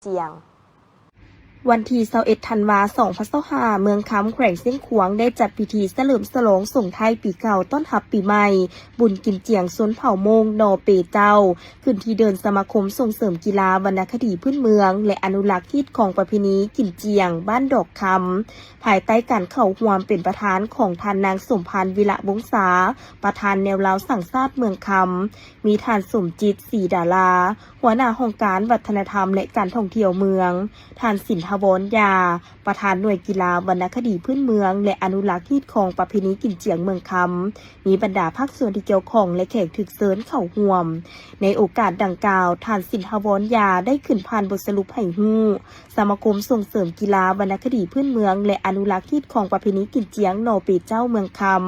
ຈຽງ. ວັນທີຊາວເອັດ ທັນວາ ສອງພັນຊາວຫ້າ ເມືອງຄຳ ແຂວງຊຽງຂວາງ ໄດ້ຈັດພິທີສະເຫຼີມສະຫຼອງສົ່ງທ້າຍປີເກົ່າ ຕ້ອນຮັບປີໃໝ່ ບຸນກິນຈຽງຊົນເຜົ່າມົ້ງ ນໍເປເຈົ້າ ຂຶ້ນທີ່ເດີ່ນສະມາຄົມສົ່ງເສີມກິລາວັນນະຄະດີພື້ນເມືອງ ແລະ ອະນຸລັກຮີດຄອງປະເພນີກິນຈຽງ ບ້ານດອກຄຳ ພາຍໃຕ້ການເຂົ້າຮ່ວມເປັນປະທານຂອງທ່ານນາງ ສົມພັນ ວິລະວົງສາ ປະທານແນວລາວສ້າງຊາດເມືອງຄຳ, ມີທ່ານ ສົມຈິດ ສີດາລາ ຫົວໜ້າຫ້ອງການວັດທະນະທຳ ແລະ ການທ່ອງທ່ຽວເມືອງ, ທ່ານ ສິນທະວອນ ຢາ ປະທານໜ່ວຍກິລາວັນນະຄະດີພື້ນເມືອງ ແລະ ອະນຸລັກຮີດຄອງປະເພນີກິນຈຽງເມືອງຄຳ, ມີບັນດາພາກສ່ວນທີ່ກ່ຽວຂ້ອງ ແລະ ແຂກຖືກເຊີນເຂົ້າຮ່ວມ. ໃນໂອກາດດັ່ງກ່າວ, ທ່ານ ສິນທະວອນ ຢາ ໄດ້ຂຶ້ນຜ່ານບົດສະຫຼຸບໃຫ້ຮູ້, ສະມາຄົມສົ່ງເສີມກິລາວັນນະຄະດີພື້ນເມືອງ ແລະ ອະນຸລັກຮີດຄອງປະເພນີກິນຈຽງ ນໍເປເຈົ້າ ເມືອງຄຳ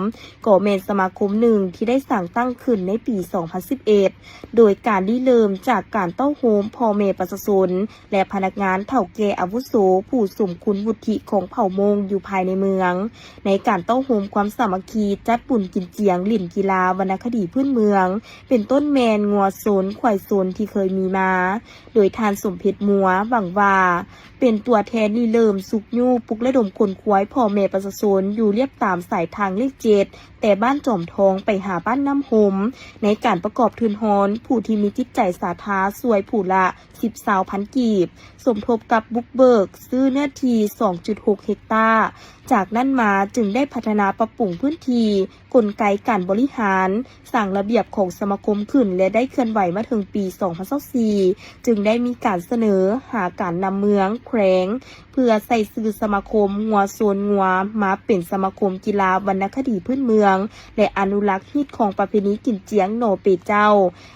ກໍແມ່ນສະມາຄົມໜຶ່ງທີ່ໄດ້ສ້າງຕັ້ງຂຶ້ນໃນປີສອງພັນສິບເອັດ ໂດຍການລິເລີ່ມຈາກການເຕົ້າໂຮມພໍ່ແມ່ປະຊາຊົນ ແລະ ພະນັກງານເຖົ້າແກ່ອາວຸໂສຜູ້ຊົມຄຸນວຸດທິຂອງເຜົ່າມົ້ງຢູ່ພາຍໃນເມືອງ ໃນການເຕົ້າໂຮມຄວາມສາມັກຄີ ຈັດບຸນກິນຈຽງ, ຫຼິ້ນກິລາວັນນະຄະດີພື້ນເມືອງ ເປັນຕົ້ນແມ່ນງົວຊົນ, ຄວາຍຊົນທີ່ເຄີຍມີມາ. ໂດຍທ່ານ ສົມເພັດ ມົວ ຫວັງວ່າ ເປັນຕົວແທນລິເລີ່ມຊຸກຍູ້ປຸກລະດົມຂົນຂວາຍພໍ່ແມ່ປະຊາຊົນຢູ່ລຽບຕາມສາຍທາງເລກເຈັດ ແຕ່ບ້ານຈອມທອງໄປຫາບ້ານນ້ຳຫົມ ໃນການປະກອບທຶນຮອນຜູ້ທີ່ມີຈິດໃຈສາທາຊ່ວຍຜູ້ລະສິບ ຊາວພັນກີບ, ສົມທົບກັບບຸກເບີກຊື້ເນື້ອທີ່ສອງຈຸດຫົກເຮັກຕາ. ຈາກນັ້ນມາຈຶ່ງໄດ້ພັດທະນາປັບປຸງພື້ນທີ່, ກົນໄກການບໍລິຫານ, ສ້າງລະບຽບຂອງສະມາຄົມຂຶ້ນ ແລະ ໄດ້ເຄື່ອນໄຫວມາເຖິງປີສອງພັນຊາວສີ່ ຈຶ່ງໄດ້ມີການສະເໜີຫາການນຳເມືອງ, ແຂວງ ເພື່ອໃສ່ຊື່ສະມາຄົມງົວຊົນງົວມາເປັນສະມາຄົມກິລາວັນນະຄະດີພື້ນເມືອງ ແລະ ອະນຸລັກຮີດຄອງປະເພນີກິນຈຽງນໍເປເຈົ້າ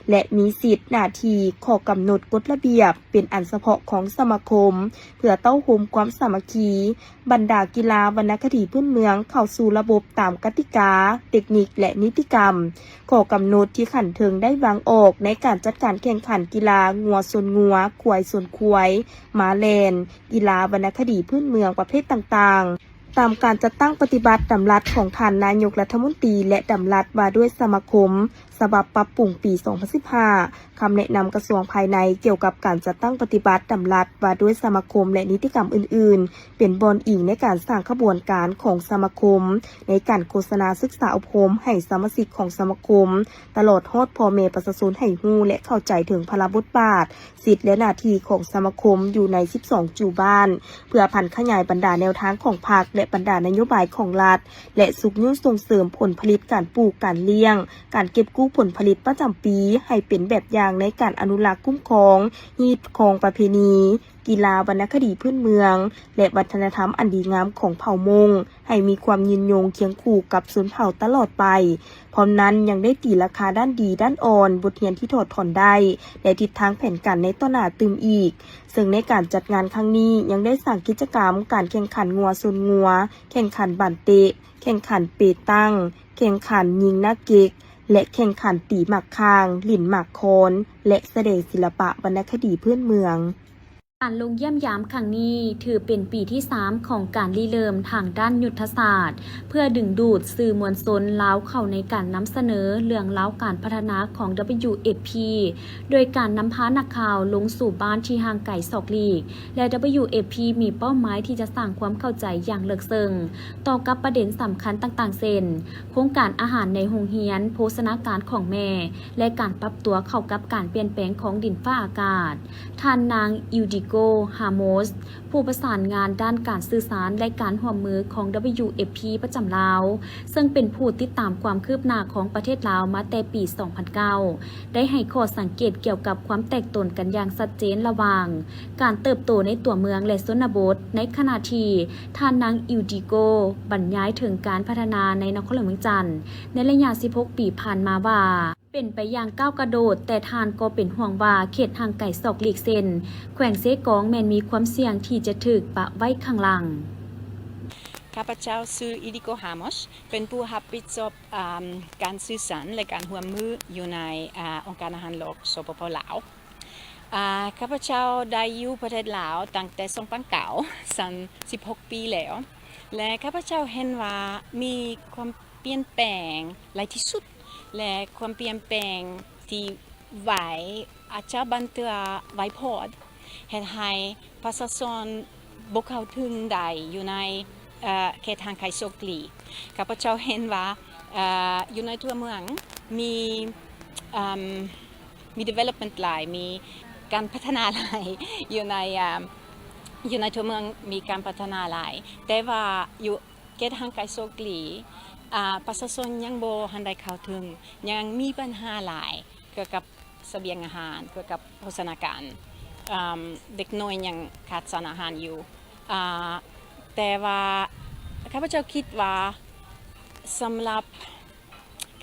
ແລະ ມີສິດ, ໜ້າທີ່, ຂໍ້ກຳນົດ, ກົດລະບຽບ ເປັນອັນສະເພາະຂອງສະມາຄົມ ເພື່ອເຕົ້າໂຮມຄວາມສາມັກຄີ. ບັນດາກິລາວັນນະຄະດີພື້ນເມືອງເຂົ້າສູ່ລະບົບຕາມກະຕິກາ, ເຕັກນິກ ແລະ ນິຕິກຳ, ຂໍ້ກຳນົດທີ່ຂັ້ນເທິງໄດ້ວາງອອກໃນການຈັດການແຂ່ງຂັນກິລາງົວຊົນງົວ, ຄວາຍຊົນຄວາຍ, ມ້າແລ່ນ, ກິລາວັນນະຄະດີພື້ນເມືອງປະເພດຕ່າງໆ, ຕາມການຈັດຕັ້ງປະຕິບັດດຳລັດຂອງທ່ານນາຍົກລັດຖະມົນຕີ ແລະ ດຳລັດວ່າດ້ວຍສະມາຄົມ ສະບັບປັບປຸງປີສອງພັນສິບຫ້າ, ຄຳແນະນຳກະຊວງພາຍໃນກ່ຽວກັບການຈັດຕັ້ງປະຕິບັດດຳລັດວ່າດ້ວຍສະມາຄົມ ແລະ ນິຕິກຳອື່ນໆ ເປັນບ່ອນອີງໃນການສ້າງຂະບວນການຂອງສະມາຄົມ ໃນການໂຄສະນາສຶກສາອົບຮົມໃຫ້ສະມາຊິກຂອງສະມາຄົມ, ຕະຫຼອດຮອດພໍ່ແມ່ປະຊາຊົນໃຫ້ຮູ້ ແລະ ເຂົ້າໃຈເຖິງພາລະບົດບາດ, ສິດ ແລະ ໜ້າທີ່ຂອງສະມາຄົມຢູ່ໃນສິບສອງຈູບ້ານ, ເພື່ອຜັນຂະຫຍາຍບັນດາແນວທາງຂອງພັກ ແລະ ບັນດານະໂຍບາຍຂອງລັດ ແລະ ຊຸກຍູ້ສົ່ງເສີມຜົນຜະລິດການປູກ, ການລ້ຽງ, ການເກັບກູ້ຜົນຜະລິດປະຈຳປີ ໃຫ້ເປັນແບບຢ່າງໃນການອະນຸລັກ, ຄຸ້ມຄອງ, ຮີດຄອງປະເພນີ, ກິລາວັນນະຄະດີພື້ນເມືອງ ແລະ ວັດທະນະທຳອັນດີງາມຂອງເຜົ່າມົ້ງ ໃຫ້ມີຄວາມຍືນຍົງຄຽງຄູ່ກັບຊົນເຜົ່າຕະຫຼອດໄປ. ພ້ອມນັ້ນຍັງໄດ້ຕີລາຄາດ້ານດີດ້ານອ່ອນ, ບົດຮຽນທີ່ຖອດຖອນໄດ້ ແລະ ທິດທາງແຜນການໃນຕໍ່ໜ້າຕື່ມອີກ. ເຊິ່ງໃນການຈັດງານຄັ້ງນີ້ ຍັງໄດ້ສ້າງກິດຈະກຳການແຂ່ງຂັນງົວຊົນງົວ, ແຂ່ງຂັນບານເຕະ, ແຂ່ງຂັນເປຕັງ, ແຂ່ງຂັນຍິງໜ້າເກັກ ແລະ ແຂ່ງຂັນຕີໝາກຂ່າງ, ຫຼິ້ນໝາກຄອນ ແລະ ສະແດງສິລະປະວັນນະຄະດີພື້ນເມືອງ. ການລົງຢ້ຽມຢາມຄັ້ງນີ້ ຖືເປັນປີທີສາມຂອງການລິເລີ່ມທາງດ້ານຍຸດທະສາດ ເພື່ອດຶງດູດສື່ມວນຊົນລາວເຂົ້າໃນການນຳສະເໜີເລື່ອງລາວການພັດທະນາຂອງ WFP ໂດຍການນຳພານັກຂ່າວລົງສູ່ບ້ານທີ່ຫ່າງໄກສອກຫຼີກ ແລະ WFP ມີເປົ້າໝາຍທີ່ຈະສ້າງຄວາມເຂົ້າໃຈຢ່າງເລິກເຊິ່ງຕໍ່ກັບປະເດັນສຳຄັນຕ່າງໆ ເຊັ່ນ ໂຄງການອາຫານໃນໂຮງຮຽນ, ໂພຊະນາການຂອງແມ່ ແລະ ການປັບຕົວເຂົ້າກັບການປ່ຽນແປງຂອງດິນຟ້າອາກາດ. ທ່ານນາງ ອິວດິໂກ ຮາໂມສ ຜູ້ປະສານງານດ້ານການສື່ສານ ແລະ ການຮ່ວມມືຂອງ WFP ປະຈຳລາວ, ເຊິ່ງເປັນຜູ້ຕິດຕາມຄວາມຄືບໜ້າຂອງປະເທດລາວມາແຕ່ປີສອງພັນເກົ້າ ໄດ້ໃຫ້ຂໍ້ສັງເກດກ່ຽວກັບຄວາມແຕກຕົນກັນຢ່າງຊັດເຈນລະຫວ່າງການເຕີບໂຕໃນຕົວເມືອງ ແລະ ຊົນນະບົດ, ໃນຂະນະທີ່ທ່ານນາງ ອິວດິໂກ ບັນຍາຍເຖິງການພັດທະນາໃນນະຄອນຫຼວງວຽງຈັນໃນໄລຍະສິບຫົກປີຜ່ານມາວ່າ ເປັນໄປຢ່າງກ້າວກະໂດດ, ແຕ່ທ່ານກໍເປັນຫ່ວງວ່າເຂດຫ່າງໄກສອກຫຼີກເຊັ່ນ ແຂວງເຊກອງ ແມ່ນມີຄວາມສ່ຽງທີ່ຈະຖືກປະໄວ້ຂ້າງຫຼັງ. ຂ້າພະເຈົ້າຊື່ ອິດິໂກ ຮາໂມສ ເປັນຜູ້ຮັບຜິດຊອບ ອາ ການສື່ສານ ແລະ ການຮ່ວມມືຢູ່ໃນ ອາ ອົງການອາຫານໂລກ ສປປ ລາວ. ອາ ຂ້າພະເຈົ້າໄດ້ຢູ່ປະເທດລາວຕັ້ງແຕ່ສອງພັນເກົ້າ ສາມສິບຫົກປີແລ້ວ ແລະ ຂ້າພະເຈົ້າເຫັນວ່າມີຄວາມປ່ຽນແປງຫຼາຍທີ່ສຸດ ແລະ ຄວາມປ່ຽນແປງທີ່ໄວ ອາດຈະບາງເທື່ອໄວໂພດ. ເຮັດໃຫ້ປະຊາຊົນບໍ່ເຂົ້າເຖິງໄດ້ຢູ່ໃນ ເອີ ເຂດຫ່າງໄກໂສກຫຼີກ. ຂ້າພະເຈົ້າເຫັນວ່າ ເອີ ຢູ່ໃນຕົວເມືອງມີ ເອີ ມີ development ຫຼາຍ, ມີການພັດທະນາຫຼາຍ ຢູ່ໃນ ເອີ ຢູ່ໃນຕົວເມືອງມີການພັດທະນາຫຼາຍ, ແຕ່ວ່າຢູ່ເຂດຫ່າງໄກໂສກຫຼີກ ອາ ປະຊາຊົນຍັງບໍ່ທັນໄດ້ເຂົ້າເຖິງ, ຍັງມີບັນຫາຫຼາຍກ່ຽວກັບສະບຽງອາຫານ, ກ່ຽວກັບໂພຊະນາການ, ເດັກນ້ອຍຍັງຂາດສານອາຫານຢູ່. ອາ ແຕ່ວ່າຂ້າພະເຈົ້າຄິດວ່າ ສຳລັບ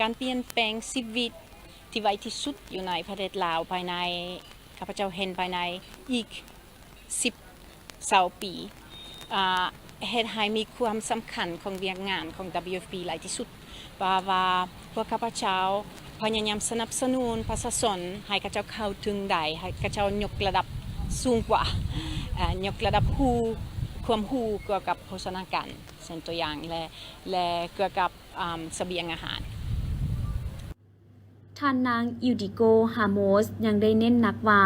ການປ່ຽນແປງຊີວິດທີ່ໄວທີ່ສຸດຢູ່ໃນປະເທດລາວ ພາຍໃນ ຂ້າພະເຈົ້າເຫັນພາຍໃນອີກສິບ ຊາວປີ ອາ ເຮັດໃຫ້ມີຄວາມສຳຄັນຂອງວຽກງານຂອງ WFP ຫຼາຍທີ່ສຸດ ວ່າ ວ່າພວກຂ້າພະເຈົ້າພະຍາຍາມສະໜັບສະໜູນປະຊາຊົນໃຫ້ເຂົາເຈົ້າເຂົ້າເຖິງໄດ້, ໃຫ້ເຂົາເຈົ້າຍົກລະດັບສູງກວ່າ, ອາ ຍົກລະດັບຮູ້ ຄວາມຮູ້ກ່ຽວກັບໂພຊະນາການ ເຊັ່ນຕົວຢ່າງ ແລະ ແລະ ກ່ຽວກັບ ອາ ສະບຽງອາຫານ. ທ່ານນາງ ອິວດິໂກ ຮາໂມສ ຍັງໄດ້ເນັ້ນໜັກວ່າ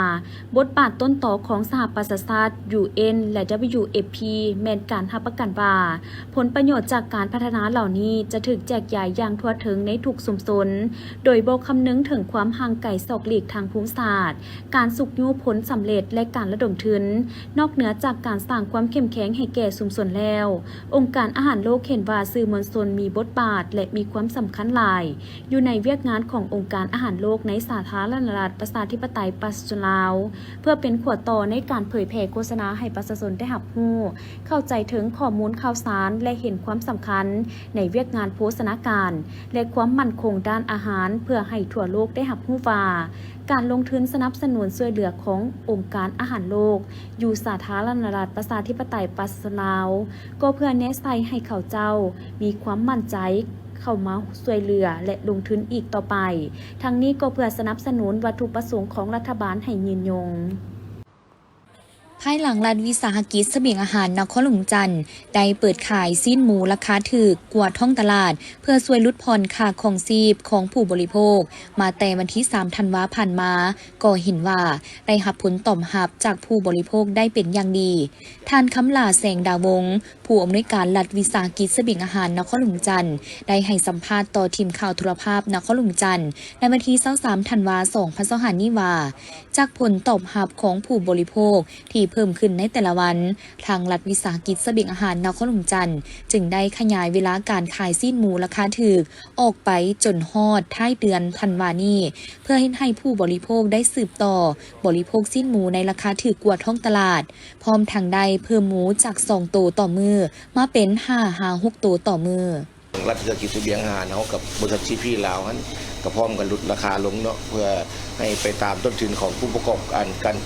ບົດບາດຕົ້ນຕໍຂອງສະຫະປະຊາຊາດ, ຢູເອັນ ແລະ WFP ແມ່ນການຮັບປະກັນວ່າ ຜົນປະໂຫຍດຈາກການພັດທະນາເຫຼົ່ານີ້ຈະຖືກແຈກຢາຍຢ່າງທົ່ວເຖິງໃນທຸກຊຸມຊົນ, ໂດຍບໍ່ຄຳນຶງເຖິງຄວາມຫ່າງໄກສອກຫຼີກທາງພູມສາດ, ການຊຸກຍູ້ຜົນສຳເລັດ ແລະ ການລະດົມທຶນ. ນອກເໜືອຈາກການສ້າງຄວາມເຂັ້ມແຂງໃຫ້ແກ່ຊຸມຊົນແລ້ວ, ອົງການອາຫານໂລກເຫັນວ່າສື່ມວນຊົນມີບົດບາດ ແລະ ມີຄວາມສຳຄັນຫຼາຍ ຢູ່ໃນວຽກງານຂອງອົງການອາຫານໂລກໃນສາທາລະນະລັດ ປະຊາທິປະໄຕ ປະຊາຊົນລາວ ເພື່ອເປັນຂົວຕໍ່ໃນການເຜີຍແຜ່ໂຄສະນາໃຫ້ປະຊາຊົນໄດ້ຮັບຮູ້ ເຂົ້າໃຈເຖິງຂໍ້ມູນຂ່າວສານ ແລະ ເຫັນຄວາມສຳຄັນໃນວຽກງານໂພຊະນາການ ແລະ ຄວາມໝັ້ນຄົງດ້ານອາຫານ ເພື່ອໃຫ້ທົ່ວໂລກໄດ້ຮັບຮູ້ວ່າ ການລົງທຶນສະໜັບສະໜູນຊ່ວຍເຫຼືອຂອງອົງການອາຫານໂລກ ຢູ່ສາທາລະນະລັດ ປະຊາທິປະໄຕ ປະຊາຊົນລາວ ກໍເພື່ອແນໃສ່ໃຫ້ເຂົາເຈົ້າມີຄວາມໝັ້ນໃຈເຂົ້າມາຊ່ວຍເຫຼືອ ແລະ ລົງທຶນອີກຕໍ່ໄປ. ທັງນີ້ກໍເພື່ອສະໜັບສະໜູນວັດຖຸປະສົງຂອງລັດຖະບານໃຫ້ຍືນຍົງ. ພາຍຫຼັງລັດວິສາຫະກິດສະບຽງອາຫານນະຄອນຫຼວງຈັນ ໄດ້ເປີດຂາຍຊີ້ນໝູລາຄາຖືກກວ່າທ້ອງຕະຫຼາດ ເພື່ອຊ່ວຍຫຼຸດຜ່ອນຄ່າຄອງຊີບຂອງຜູ້ບໍລິໂພກ ມາແຕ່ວັນທີສາມ ທັນວາ ຜ່ານມາ, ກໍເຫັນວ່າໄດ້ຮັບຜົນຕອບຮັບຈາກຜູ້ບໍລິໂພກໄດ້ເປັນຢ່າງດີ. ທ່ານ ຄຳຫຼ້າ ແສງດາວົງ ຜູ້ອຳນວຍການລັດວິສາຫະກິດສະບຽງອາຫານນະຄອນຫຼວງຈັນ ໄດ້ໃຫ້ສຳພາດຕໍ່ທີມຂ່າວໂທລະພາບນະຄອນຫຼວງຈັນ ໃນວັນທີຊາວສາມ ທັນວາ ສອງພັນຊາວຫ້າ ນີ້ວ່າ ຈາກຜົນຕອບຮັບຂອງຜູ້ບໍລິໂພກທີ່ເພີ່ມຂຶ້ນໃນແຕ່ລະວັນ, ທາງລັດວິສາຫະກິດສະບຽງອາຫານນະຄອນຫຼວງຈັນ ຈຶ່ງໄດ້ຂະຫຍາຍເວລາການຂາຍຊີ້ນໝູລາຄາຖືກອອກໄປຈົນຮອດທ້າຍເດືອນທັນວານີ້ ເພື່ອເຮັດໃຫ້ຜູ້ບໍລິໂພກໄດ້ສືບຕໍ່ບໍລິໂພກຊີ້ນໝູໃນລາຄາຖືກກວ່າທ້ອງຕະຫຼາດ, ພ້ອມທັງໄດ້ເພີ່ມໝູຈາກສອງໂຕຕໍ່ມື້ ມາເປັນຫ້າຫາຫົກໂຕຕໍ່ມື້. ລັດວິສາຫະກິດສະບຽງອາຫານເຮົາກັບບໍລິສັດ ຊີ ພີ ລາວຫັ້ນ ກໍພ້ອມກັນຫຼຸດລາຄາລົງເນາະ ເພື່ອໃຫ້ໄປຕາມຕົ້ນທຶນຂອງຜູ້ປະກອບການ ການ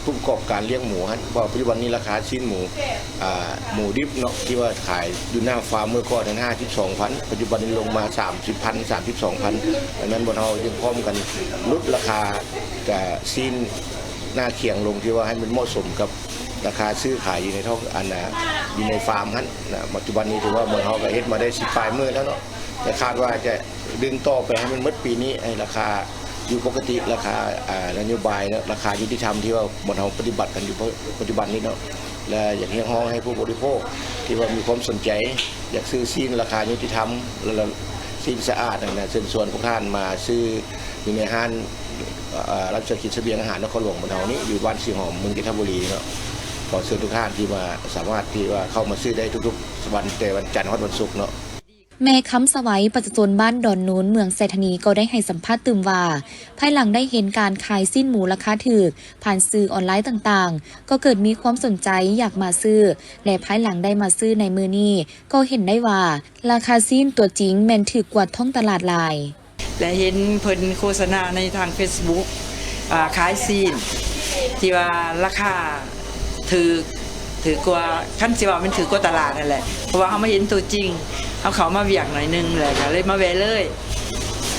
ຜູ້ປະກອບການລ້ຽງໝູຫັ້ນ ເພາະວ່າປັດຈຸບັນນີ້ລາຄາຊີ້ນໝູ ອາ ໝູດິບເນາະ ທີ່ວ່າຂາຍຢູ່ໜ້າຟາມເມື່ອກ່ອນນັ້ນ ຫ້າສິບສອງພັນ ປັດຈຸບັນນີ້ລົງມາ ສາມສິບພັນ ສາມສິບສອງພັນ. ດັ່ງນັ້ນ ພວກເຮົາຈຶ່ງພ້ອມກັນຫຼຸດລາຄາ ອາ ຊີ້ນໜ້າຄຽງລົງ ທີ່ວ່າໃຫ້ມັນເໝາະສົມກັບ ລາຄາຊື້ຂາຍຢູ່ໃນທ້ອງ ອັນນ່າ ຢູ່ໃນຟາມຫັ້ນນະ. ປັດຈຸບັນນີ້ຖືວ່າໝູເຮົາກໍເຮັດມາໄດ້ສິບປາຍມື້ແລ້ວເນາະ ແຕ່ຄາດວ່າຈະດຶງຕໍ່ໄປໃຫ້ມັນໝົດປີນີ້ ໃຫ້ລາຄາຢູ່ປົກກະຕິ ລາຄາ ອາ ນະໂຍບາຍ ແລະ ລາຄາຍຸຕິທຳທີ່ວ່າໝູເຮົາປະຕິບັດກັນຢູ່ປັດຈຸບັນນີ້ເນາະ. ແລະ ຢາກຮຽກຮ້ອງໃຫ້ຜູ້ບໍລິໂພກທີ່ວ່າມີຄວາມສົນໃຈ ຢາກຊື້ຊີ້ນລາຄາຍຸຕິທຳ ແລະ ຊີ້ນສະອາດນັ້ນນະ ເຊີນຊວນພວກທ່ານມາຊື້ ຢູ່ໃນຮ້ານ ເອີ ລັດວິສາຫະກິດສະບຽງອາຫານນະຄອນຫຼວງບ້ານເຮົານີ້ ຢູ່ບ້ານສີຫອມ ເມືອງຈັນທະບູລີເນາະ. ຂໍເຊີນທຸກທ່ານທີ່ວ່າສາມາດທີ່ວ່າເຂົ້າມາຊື້ໄດ້ທຸກໆວັນ ແຕ່ວັນຈັນຮອດວັນສຸກເນາະ. ແມ່ຄຳສະໄຫວ ປະຊາຊົນບ້ານດອນໂນນ ເມືອງໄຊທານີ ກໍໄດ້ໃຫ້ສຳພາດຕື່ມວ່າ ພາຍຫຼັງໄດ້ເຫັນການຂາຍຊີ້ນໝູລາຄາຖືກຜ່ານສື່ອອນລາຍຕ່າງໆ ກໍເກີດມີຄວາມສົນໃຈຢາກມາຊື້ ແລະ ພາຍຫຼັງໄດ້ມາຊື້ໃນມື້ນີ້ ກໍເຫັນໄດ້ວ່າ ລາຄາຊີ້ນຕົວຈິງແມ່ນຖືກກວ່າທ້ອງຕະຫຼາດຫຼາຍ. ແລະ ເຫັນເພິ່ນໂຄສະນາໃນທາງເຟສບຸກ ອາ ຂາຍຊີ້ນທີ່ວ່າລາຄາຖືກ ຖືກກວ່າ ຄັນຊິເວົ້າແມ່ນຖືກກວ່າຕະຫຼາດຫັ້ນແຫຼະ ເພາະວ່າເຮົາມາເຫັນຕົວຈິງ ເຮົາເຂົ້າມາວຽກໜ້ອຍໜຶ່ງ ແລ້ວກໍເລີຍມາແວ່ເລີຍ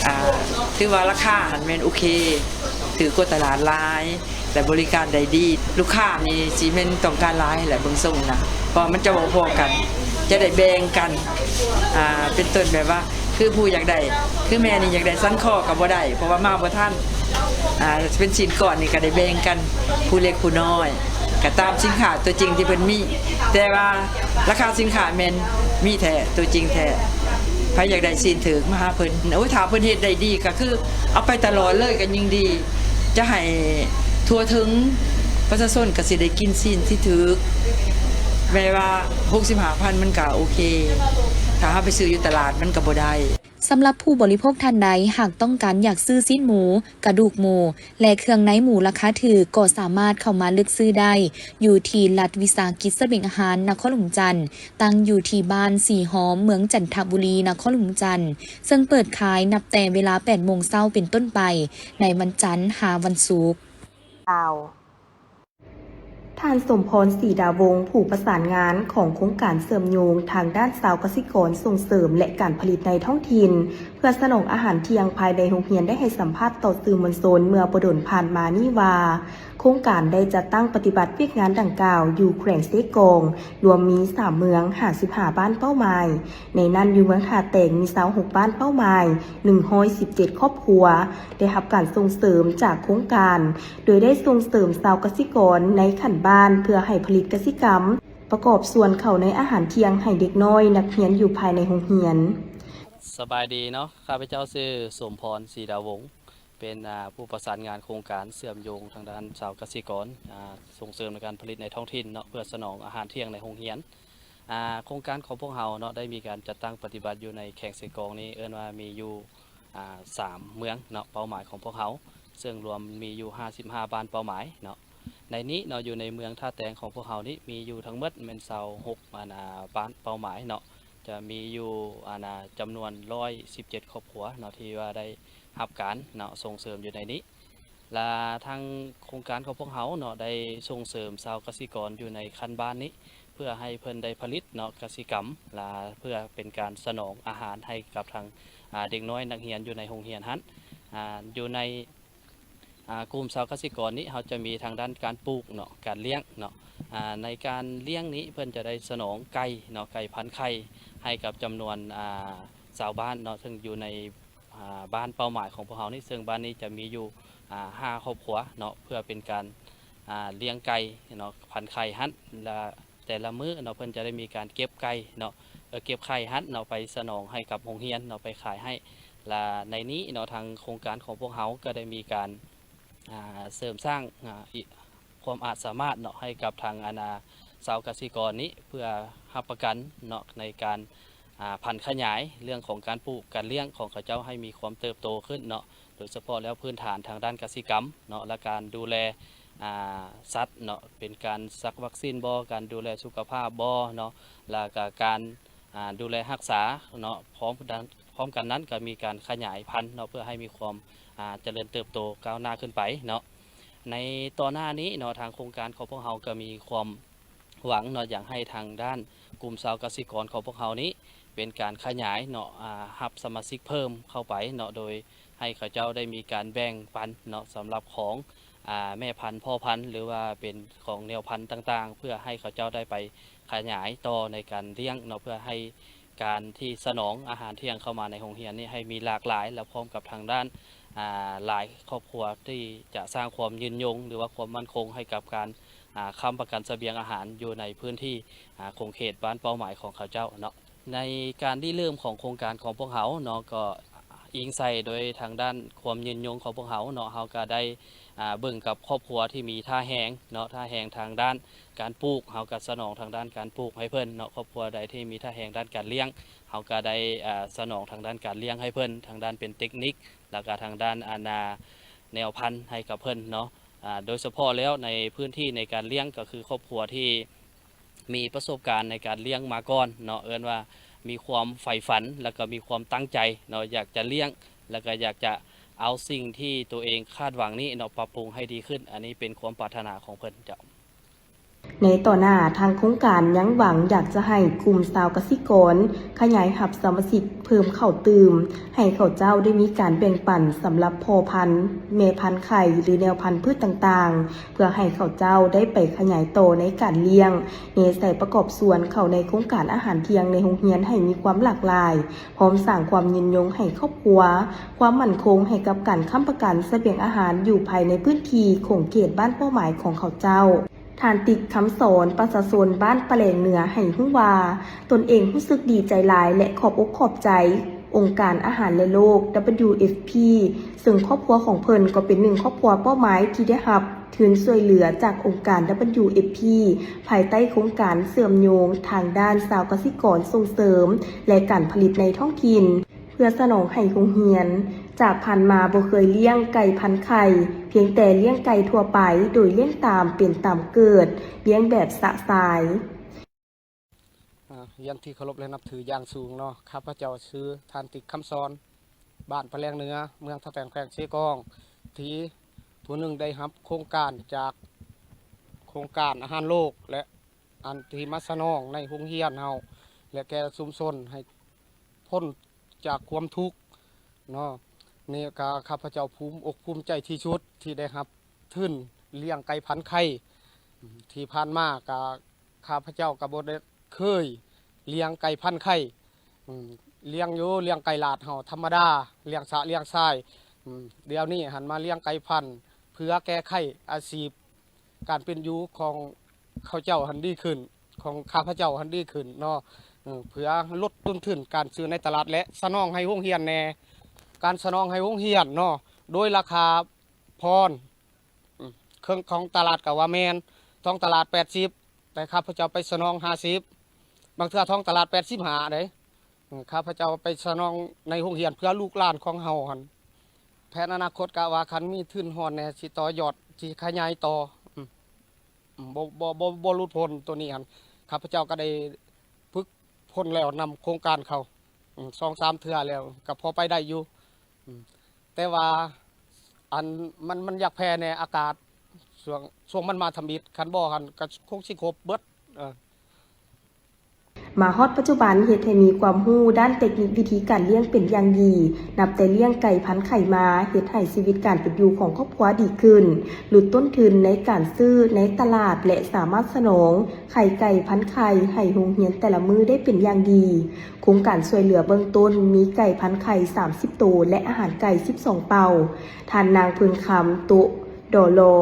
ອາ ຖືວ່າລາຄາຫັ້ນແມ່ນໂອເຄ ຖືກກວ່າຕະຫຼາດຫຼາຍ ແລະ ບໍລິການໄດ້ດີ ລູກຄ້ານີ້ຊິແມ່ນຕ້ອງການຫຼາຍແຫຼະ ເບິ່ງຊົງນະ ເພາະວ່າມັນຈະບໍ່ພໍກັນ ຈະໄດ້ແບ່ງກັນ ອາ ເປັນຕົ້ນແບບວ່າ ຄືຜູ້ຢາກໄດ້ ຄືແມ່ນີ້ຢາກໄດ້ສັນຄໍກໍບໍ່ໄດ້ ເພາະວ່າມາບໍ່ທັນ ອາ ເປັນຊີ້ນກ້ອນນີ້ກໍໄດ້ແບ່ງກັນ ຜູ້ເລັກຜູ້ນ້ອຍ ກໍຕາມສິນຄ້າຕົວຈິງທີ່ເພິ່ນມີ, ແຕ່ວ່າລາຄາສິນຄ້າແມ່ນມີແທ້ ຕົວຈິງແທ້. ໃຜຢາກໄດ້ຊີ້ນຖືກມາຫາເພິ່ນ. ໂອ້ຍ ຖ້າເພິ່ນເຮັດໄດ້ດີກໍຄືເອົາໄປຕະຫຼອດເລີຍກໍຍິ່ງດີ, ຈະໃຫ້ທົ່ວເຖິງ, ປະຊາຊົນກໍຊິໄດ້ກິນຊີ້ນທີ່ຖືກ, ແມ່ນວ່າຫົກສິບຫ້າພັນມັນກໍໂອເຄ, ຖ້າເຮົາໄປຊື້ຢູ່ຕະຫຼາດມັນກໍບໍ່ໄດ້. ສຳລັບຜູ້ບໍລິໂພກທ່ານໃດ ຫາກຕ້ອງການຢາກຊື້ຊີ້ນໝູ, ກະດູກໝູ ແລະ ເຄື່ອງໃນໝູລາຄາຖືກ ກໍສາມາດເຂົ້າມາເລືອກຊື້ໄດ້ ຢູ່ທີ່ລັດວິສາຫະກິດສະບຽງອາຫານນະຄອນຫຼວງຈັນ, ຕັ້ງຢູ່ທີ່ບ້ານສີຫອມ, ເມືອງຈັນທະບູລີ, ນະຄອນຫຼວງຈັນ, ເຊິ່ງເປີດຂາຍນັບແຕ່ເວລາແປດໂມງເຊົ້າເປັນຕົ້ນໄປ ໃນວັນຈັນຫາວັນສຸກ. ທ່ານ ສົມພອນ ສີດາວົງ ຜູ້ປະສານງານຂອງໂຄງການເຊື່ອມໂຍງທາງດ້ານຊາວກະສິກອນສົ່ງເສີມ ແລະ ການຜະລິດໃນທ້ອງຖິ່ນ ເພື່ອສະໜອງອາຫານທ່ຽງພາຍໃນໂຮງຮຽນ ໄດ້ໃຫ້ສຳພາດຕໍ່ສື່ມວນຊົນເມື່ອບໍ່ດົນຜ່ານມານີ້ວ່າ, ໂຄງການໄດ້ຈັດຕັ້ງປະຕິບັດວຽກງານດັ່ງກ່າວຢູ່ແຂວງເຊກອງ ລວມມີສາມເມືອງ, ຫ້າສິບຫ້າບ້ານເປົ້າໝາຍ, ໃນນັ້ນຢູ່ເມືອງທ່າແຕງມີຊາວຫົກບ້ານເປົ້າໝາຍ, ໜຶ່ງຮ້ອຍສິບເຈັດຄອບຄົວ ໄດ້ຮັບການສົ່ງເສີມຈາກໂຄງການ ໂດຍໄດ້ສົ່ງເສີມຊາວກະສິກອນໃນຂັ້ນບ້ານເພື່ອໃຫ້ຜະລິດກະສິກຳ ປະກອບສ່ວນເຂົ້າໃນອາຫານທ່ຽງໃຫ້ເດັກນ້ອຍນັກຮຽນຢູ່ພາຍໃນໂຮງຮຽນ. ສະບາຍດີເນາະ, ຂ້າພະເຈົ້າຊື່ ສົມພອນ ສີດາວົງ, ເປັນ ອາ ຜູ້ປະສານງານໂຄງການເຊື່ອມໂຍງທາງດ້ານຊາວກະສິກອນ, ອາ ສົ່ງເສີມໃນການຜະລິດໃນທ້ອງຖິ່ນເນາະ ເພື່ອສະໜອງອາຫານທ່ຽງໃນໂຮງຮຽນ. ອາ ໂຄງການຂອງພວກເຮົາເນາະ ໄດ້ມີການຈັດຕັ້ງປະຕິບັດຢູ່ໃນແຂວງເຊກອງນີ້ ເອີ້ນວ່າມີຢູ່ ອາ ສາມເມືອງເນາະ ເປົ້າໝາຍຂອງພວກເຮົາ ເຊິ່ງລວມມີຢູ່ຫ້າສິບຫ້າບ້ານເປົ້າໝາຍເນາະ. ໃນນີ້ເນາະ ຢູ່ໃນເມືອງທ່າແຕງຂອງພວກເຮົານີ້ ມີຢູ່ທັງໝົດແມ່ນຊາວຫົກ ອັນ ອາ ບ້ານເປົ້າໝາຍເນາະ, ຈະມີຢູ່ ອັນ ອາ ຈຳນວນຮ້ອຍສິບເຈັດຄອບຄົວເນາະ ທີ່ວ່າໄດ້ຮັບການເນາະ ສົ່ງເສີມຢູ່ໃນນີ້. ລະທາງໂຄງການຂອງພວກເຮົາເນາະ ໄດ້ສົ່ງເສີມຊາວກະສິກອນຢູ່ໃນຂັ້ນບ້ານນີ້ ເພື່ອໃຫ້ເພິ່ນໄດ້ຜະລິດເນາະ ກະສິກຳ ລະເພື່ອເປັນການສະໜອງອາຫານໃຫ້ກັບທາງ ອາ ເດັກນ້ອຍນັກຮຽນຢູ່ໃນໂຮງຮຽນຫັ້ນ. ອາ ຢູ່ໃນ ອາ ກຸ່ມຊາວກະສິກອນນີ້ ເຮົາຈະມີທາງດ້ານການປູກເນາະ ການລ້ຽງເນາະ. ອາ ໃນການລ້ຽງນີ້ ເພິ່ນຈະໄດ້ສະໜອງໄກ່ເນາະ ໄກ່ພັນໄຂ່ ໃຫ້ກັບຈຳນວນ ອາ ຊາວບ້ານເນາະ ເຊິ່ງຢູ່ໃນ ອາ ບ້ານເປົ້າໝາຍຂອງພວກເຮົານີ້, ເຊິ່ງບ້ານນີ້ຈະມີຢູ່ ອາ ຫ້າຄອບຄົວເນາະ ເພື່ອເປັນການ ອາ ລ້ຽງໄກ່ເນາະ ພັນໄຂ່ຫັ້ນ ລະແຕ່ລະມື້ເນາະ ເພິ່ນຈະໄດ້ມີການເກັບໄກ່ເນາະ ເອີ ເກັບໄຂ່ຫັ້ນເນາະ ໄປສະໜອງໃຫ້ກັບໂຮງຮຽນເນາະ ໄປຂາຍໃຫ້. ລະໃນນີ້ເນາະ ທາງໂຄງການຂອງພວກເຮົາກໍໄດ້ມີການ ອາ ເສີມສ້າງ ອາ ຄວາມອາດສາມາດເນາະ ໃຫ້ກັບທາງ ອັນ ອາ ຊາວກະສິກອນນີ້ ເພື່ອຮັບປະກັນເນາະ ໃນການ ອາ ຜັນຂະຫຍາຍເລື່ອງຂອງການປູກການລ້ຽງຂອງເຂົາເຈົ້າໃຫ້ມີຄວາມເຕີບໂຕຂຶ້ນເນາະ, ໂດຍສະເພາະແລ້ວພື້ນຖານທາງດ້ານກະສິກຳເນາະ ແລະ ການດູແລ ອາ ສັດເນາະ ເປັນການສັກວັກຊີນບໍ, ການດູແລສຸຂະພາບບໍເນາະ ແລະ ກະການ ອາ ດູແລຮັກສາເນາະ. ພ້ອມກັນ ພ້ອມກັນນັ້ນກໍມີການຂະຫຍາຍພັນເນາະ ເພື່ອໃຫ້ມີຄວາມ ອາ ຈະເລີນເຕີບໂຕກ້າວໜ້າຂຶ້ນໄປເນາະ. ໃນຕໍ່ໜ້ານີ້ເນາະ ທາງໂຄງການຂອງພວກເຮົາກໍມີຄວາມຫວັງເນາະ ຢາກໃຫ້ທາງດ້ານກຸ່ມຊາວກະສິກອນຂອງພວກເຮົານີ້ ເປັນການຂະຫຍາຍເນາະ ອາ ຮັບສະມາຊິກເພີ່ມເຂົ້າໄປເນາະ ໂດຍໃຫ້ເຂົາເຈົ້າໄດ້ມີການແບ່ງປັນເນາະ ສຳລັບຂອງ ອາ ແມ່ພັນ ພໍ່ພັນ ຫຼືວ່າເປັນຂອງແນວພັນຕ່າງໆ ເພື່ອໃຫ້ເຂົາເຈົ້າໄດ້ໄປຂະຫຍາຍຕໍ່ໃນການລ້ຽງເນາະ ເພື່ອໃຫ້ ການທີ່ສະໜອງອາຫານທ່ຽງເຂົ້າມາໃນໂຮງຮຽນນີ້ໃຫ້ມີຫຼາກຫຼາຍ ແລະ ພ້ອມກັບທາງດ້ານ ອາ ຫຼາຍຄອບຄົວທີ່ຈະສ້າງຄວາມຍືນຍົງ ຫຼືວ່າຄວາມໝັ້ນຄົງໃຫ້ກັບການ ອາ ຄ້ຳປະກັນສະບຽງອາຫານຢູ່ໃນພື້ນທີ່ ອາ ຂົງເຂດບ້ານເປົ້າໝາຍຂອງເຂົາເຈົ້າເນາະ. ໃນການລິເລີ່ມຂອງໂຄງການຂອງພວກເຮົາເນາະ ກໍອີງໃສ່ໂດຍທາງດ້ານຄວາມຍືນຍົງຂອງພວກເຮົາເນາະ ເຮົາກໍໄດ້ ອາ ເບິ່ງກັບຄອບຄົວທີ່ມີທ່າແຮງເນາະ ທ່າແຮງທາງດ້ານ ການປູກ ເຮົາກໍສະໜອງທາງດ້ານການປູກໃຫ້ເພິ່ນເນາະ, ຄອບຄົວໃດທີ່ມີທ່າແຮງດ້ານການລ້ຽງ ເຮົາກໍໄດ້ ອາ ສະໜອງທາງດ້ານການລ້ຽງໃຫ້ເພິ່ນ ທາງດ້ານເປັນເຕັກນິກ ແລ້ວກໍທາງດ້ານ ອາ ແນວພັນໃຫ້ກັບເພິ່ນເນາະ. ອາ ໂດຍສະເພາະແລ້ວໃນພື້ນທີ່ໃນການລ້ຽງ ກໍຄືຄອບຄົວທີ່ມີປະສົບການໃນການລ້ຽງມາກ່ອນເນາະ, ເອີ້ນວ່າມີຄວາມໃຝ່ຝັນ ແລ້ວກໍມີຄວາມຕັ້ງໃຈເນາະ ຢາກຈະລ້ຽງ ແລ້ວກໍຢາກຈະເອົາສິ່ງທີ່ຕົວເອງຄາດຫວັງນີ້ເນາະ ປັບປຸງໃຫ້ດີຂຶ້ນ. ອັນນີ້ເປັນຄວາມປາດຖະໜາຂອງເພິ່ນເຈົ້າ. ໃນຕໍ່ໜ້າ ທາງໂຄງການຍັງຫວັງຢາກຈະໃຫ້ກຸ່ມຊາວກະສິກອນຂະຫຍາຍຮັບສະມາຊິກເພີ່ມເຂົ້າຕື່ມ, ໃຫ້ເຂົາເຈົ້າໄດ້ມີການແບ່ງປັນສຳລັບພໍ່ພັນ, ແມ່ພັນໄຂ່ ຫຼື ແນວພັນພືດຕ່າງໆ ເພື່ອໃຫ້ເຂົາເຈົ້າໄດ້ໄປຂະຫຍາຍຕໍ່ໃນການລ້ຽງ, ແນໃສ່ປະກອບສ່ວນເຂົ້າໃນໂຄງການອາຫານທ່ຽງໃນໂຮງຮຽນໃຫ້ມີຄວາມຫຼາກຫຼາຍ, ພ້ອມສ້າງຄວາມຍືນຍົງໃຫ້ຄອບຄົວ, ຄວາມໝັ້ນຄົງໃຫ້ກັບການຄ້ຳປະກັນສະບຽງອາຫານຢູ່ພາຍໃນພື້ນທີ່ຂົງເຂດບ້ານເປົ້າໝາຍຂອງເຂົາເຈົ້າ. ທ່ານ ຕິກ ຄຳສອນ ປະຊາຊົນບ້ານປະແລງເໜືອ ໃຫ້ຮູ້ວ່າ ຕົນເອງຮູ້ສຶກດີໃຈຫຼາຍ ແລະ ຂອບອົກຂອບໃຈອົງການອາຫານແລະໂລກ WFP ເຊິ່ງຄອບຄົວຂອງເພິ່ນກໍເປັນໜຶ່ງຄອບຄົວເປົ້າໝາຍທີ່ໄດ້ຮັບທຶນຊ່ວຍເຫຼືອຈາກອົງການ WFP ພາຍໃຕ້ໂຄງການເຊື່ອມໂຍງທາງດ້ານຊາວກະສິກອນສົ່ງເສີມ ແລະ ການຜະລິດໃນທ້ອງຖິ່ນ ເພື່ອສະໜອງໃຫ້ໂຮງຮຽນ. ຈາກຜ່ານມາບໍ່ເຄີຍລ້ຽງໄກ່ພັນໄຂ່, ພຽງແຕ່ລ້ຽງໄກ່ທົ່ວໄປ ໂດຍລ້ຽງຕາມເປັນຕາມເກີດ, ລ້ຽງແບບຊະຊາຍ. ອາ ຮຽນທີ່ເຄົາລົບ ແລະ ນັບຖືຢ່າງສູງເນາະ, ຂ້າພະເຈົ້າຊື່ທ່ານ ຕິກ ຄຳສອນ, ບ້ານປະແລງເໜືອ, ເມືອງທ່າແຕນ, ແຂວງເຊກອງ, ທີ່ຜູ້ໜຶ່ງໄດ້ຮັບໂຄງການຈາກໂຄງການອາຫານໂລກ ແລະ ອັນທີ່ມາສະໜອງໃນໂຮງຮຽນເຮົາ ແລະ ແກ່ຊຸມຊົນໃຫ້ ພົ້ນຈາກຄວາມທຸກເນາະ. ນີ້ກະຂ້າພະເຈົ້າພູມອົກພູມໃຈທີ່ສຸດທີ່ໄດ້ຮັບທຶນລ້ຽງໄກ່ພັນໄຂ່ ທີ່ຜ່ານມາກະຂ້າພະເຈົ້າກະບໍ່ໄດ້ເຄີຍລ້ຽງໄກ່ພັນໄຂ່. ອືມ ລ້ຽງຢູ່ ລ້ຽງໄກ່ລາດເຮົາທຳມະດາ ລ້ຽງຊະລ້ຽງຊາຍ. ອືມ ດຽວນີ້ຫັ້ນມາລ້ຽງໄກ່ພັນ ເພື່ອແກ້ໄຂອາຊີບ ການເປັນຢູ່ຂອງເຂົາເຈົ້າຫັ້ນດີຂຶ້ນ ຂອງຂ້າພະເຈົ້າຫັ້ນດີຂຶ້ນເນາະ ເອີ ເພື່ອລົດຕົ້ນທຶນການຊື້ໃນຕະຫຼາດ ແລະ ສະໜອງໃຫ້ໂຮງຮຽນແດ່. ການສະໜອງໃຫ້ໂຮງຮຽນເນາະ ໂດຍລາຄາຜ່ອນ ອືມ ເຄິ່ງຂອງຕະຫຼາດກໍວ່າແມ່ນ, ທ້ອງຕະຫຼາດແປດສິບ ແຕ່ຂ້າພະເຈົ້າໄປສະໜອງຫ້າສິບ, ບາງເທື່ອທ້ອງຕະຫຼາດແປດສິບຫ້າເດ້. ເອີ ຂ້າພະເຈົ້າໄປສະໜອງໃນໂຮງຮຽນເພື່ອລູກຫຼານຂອງເຮົາຫັ້ນ. ແຜນອະນາຄົດກະວ່າຄັນມີທຶນຮອນແດ່ ຊິຕໍ່ຍອດ ຊິຂະຫຍາຍຕໍ່. ອືມ ອືມ ບໍ່ ບໍ່ ບໍ່ ບໍ່ຫຼຸດພົ້ນໂຕນີ້ຫັ້ນ. ຂ້າພະເຈົ້າກະໄດ້ຝຶກຝົນແລ້ວນຳໂຄງການເຂົາ ອືມ ສອງສາມເທື່ອແລ້ວ ກະພໍໄປໄດ້ຢູ່. ອືມ ແຕ່ວ່າ ອັນ ມັນ ມັນຢາກແຜ່ແດ່ອາກາດ ຊ່ວງ ຊ່ວງມັນມາທຳອິດ, ຄັນບໍ່ຫັ້ນກະຄົງຊິຄົບເບິດ. ເອີ ມາຮອດປັດຈຸບັນ ເຮັດໃຫ້ມີຄວາມຮູ້ດ້ານເຕັກນິກວິທີການລ້ຽງເປັນຢ່າງດີ, ນັບແຕ່ລ້ຽງໄກ່ພັນໄຂ່ມາ ເຮັດໃຫ້ຊີວິດການເປັນຢູ່ຂອງຄອບຄົວດີຂຶ້ນ, ຫຼຸດຕົ້ນທຶນໃນການຊື້ໃນຕະຫຼາດ ແລະ ສາມາດສະໜອງໄຂ່ໄກ່ພັນໄຂ່ໃຫ້ໂຮງຮຽນແຕ່ລະມື້ໄດ້ເປັນຢ່າງດີ. ໂຄງການຊ່ວຍເຫຼືອເບື້ອງຕົ້ນມີໄກ່ພັນໄຂ່ສາມສິບໂຕ ແລະ ອາຫານໄກ່ສິບສອງເປົາ. ທ່ານນາງ ເພິ່ນຄຳ ໂຕະ ດໍລໍ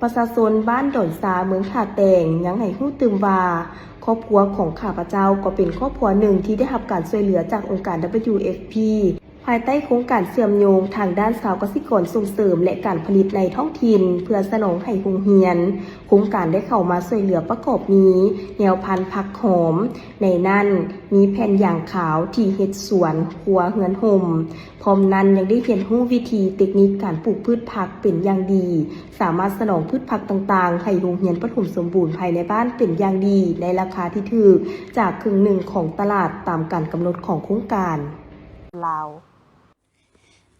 ປະຊາຊົນບ້ານດອນຊາ ເມືອງທ່າແຕງ ຍັງໃຫ້ຮູ້ຕື່ມວ່າ ຄອບຄົວຂອງຂ້າພະເຈົ້າກໍເປັນຄອບຄົວໜຶ່ງທີ່ໄດ້ຮັບການຊ່ວຍເຫຼືອຈາກອົງການ WFP ພາຍໃຕ້ໂຄງການເຊື່ອມໂຍງທາງດ້ານຊາວກະສິກອນສົ່ງເສີມ ແລະ ການຜະລິດໃນທ້ອງຖິ່ນ ເພື່ອສະໜອງໃຫ້ໂຮງຮຽນ. ໂຄງການໄດ້ເຂົ້າມາຊ່ວຍເຫຼືອປະກອບມີ ແນວພັນຜັກຫອມ, ໃນນັ້ນມີແຜ່ນຢາງຂາວທີ່ເຮັດສວນຄົວເຮືອນຮົ່ມ. ພ້ອມນັ້ນຍັງໄດ້ຮຽນຮູ້ວິທີເຕັກນິກການປູກພືດຜັກເປັນຢ່າງດີ, ສາມາດສະໜອງພືດຜັກຕ່າງໆໃຫ້ໂຮງຮຽນປະຖົມສົມບູນພາຍໃນບ້ານເປັນຢ່າງດີ ໃນລາຄາທີ່ຖືກຈາກເຄິ່ງໜຶ່ງຂອງຕະຫຼາດ ຕາມການກຳນົດຂອງໂຄງການ. ລາວ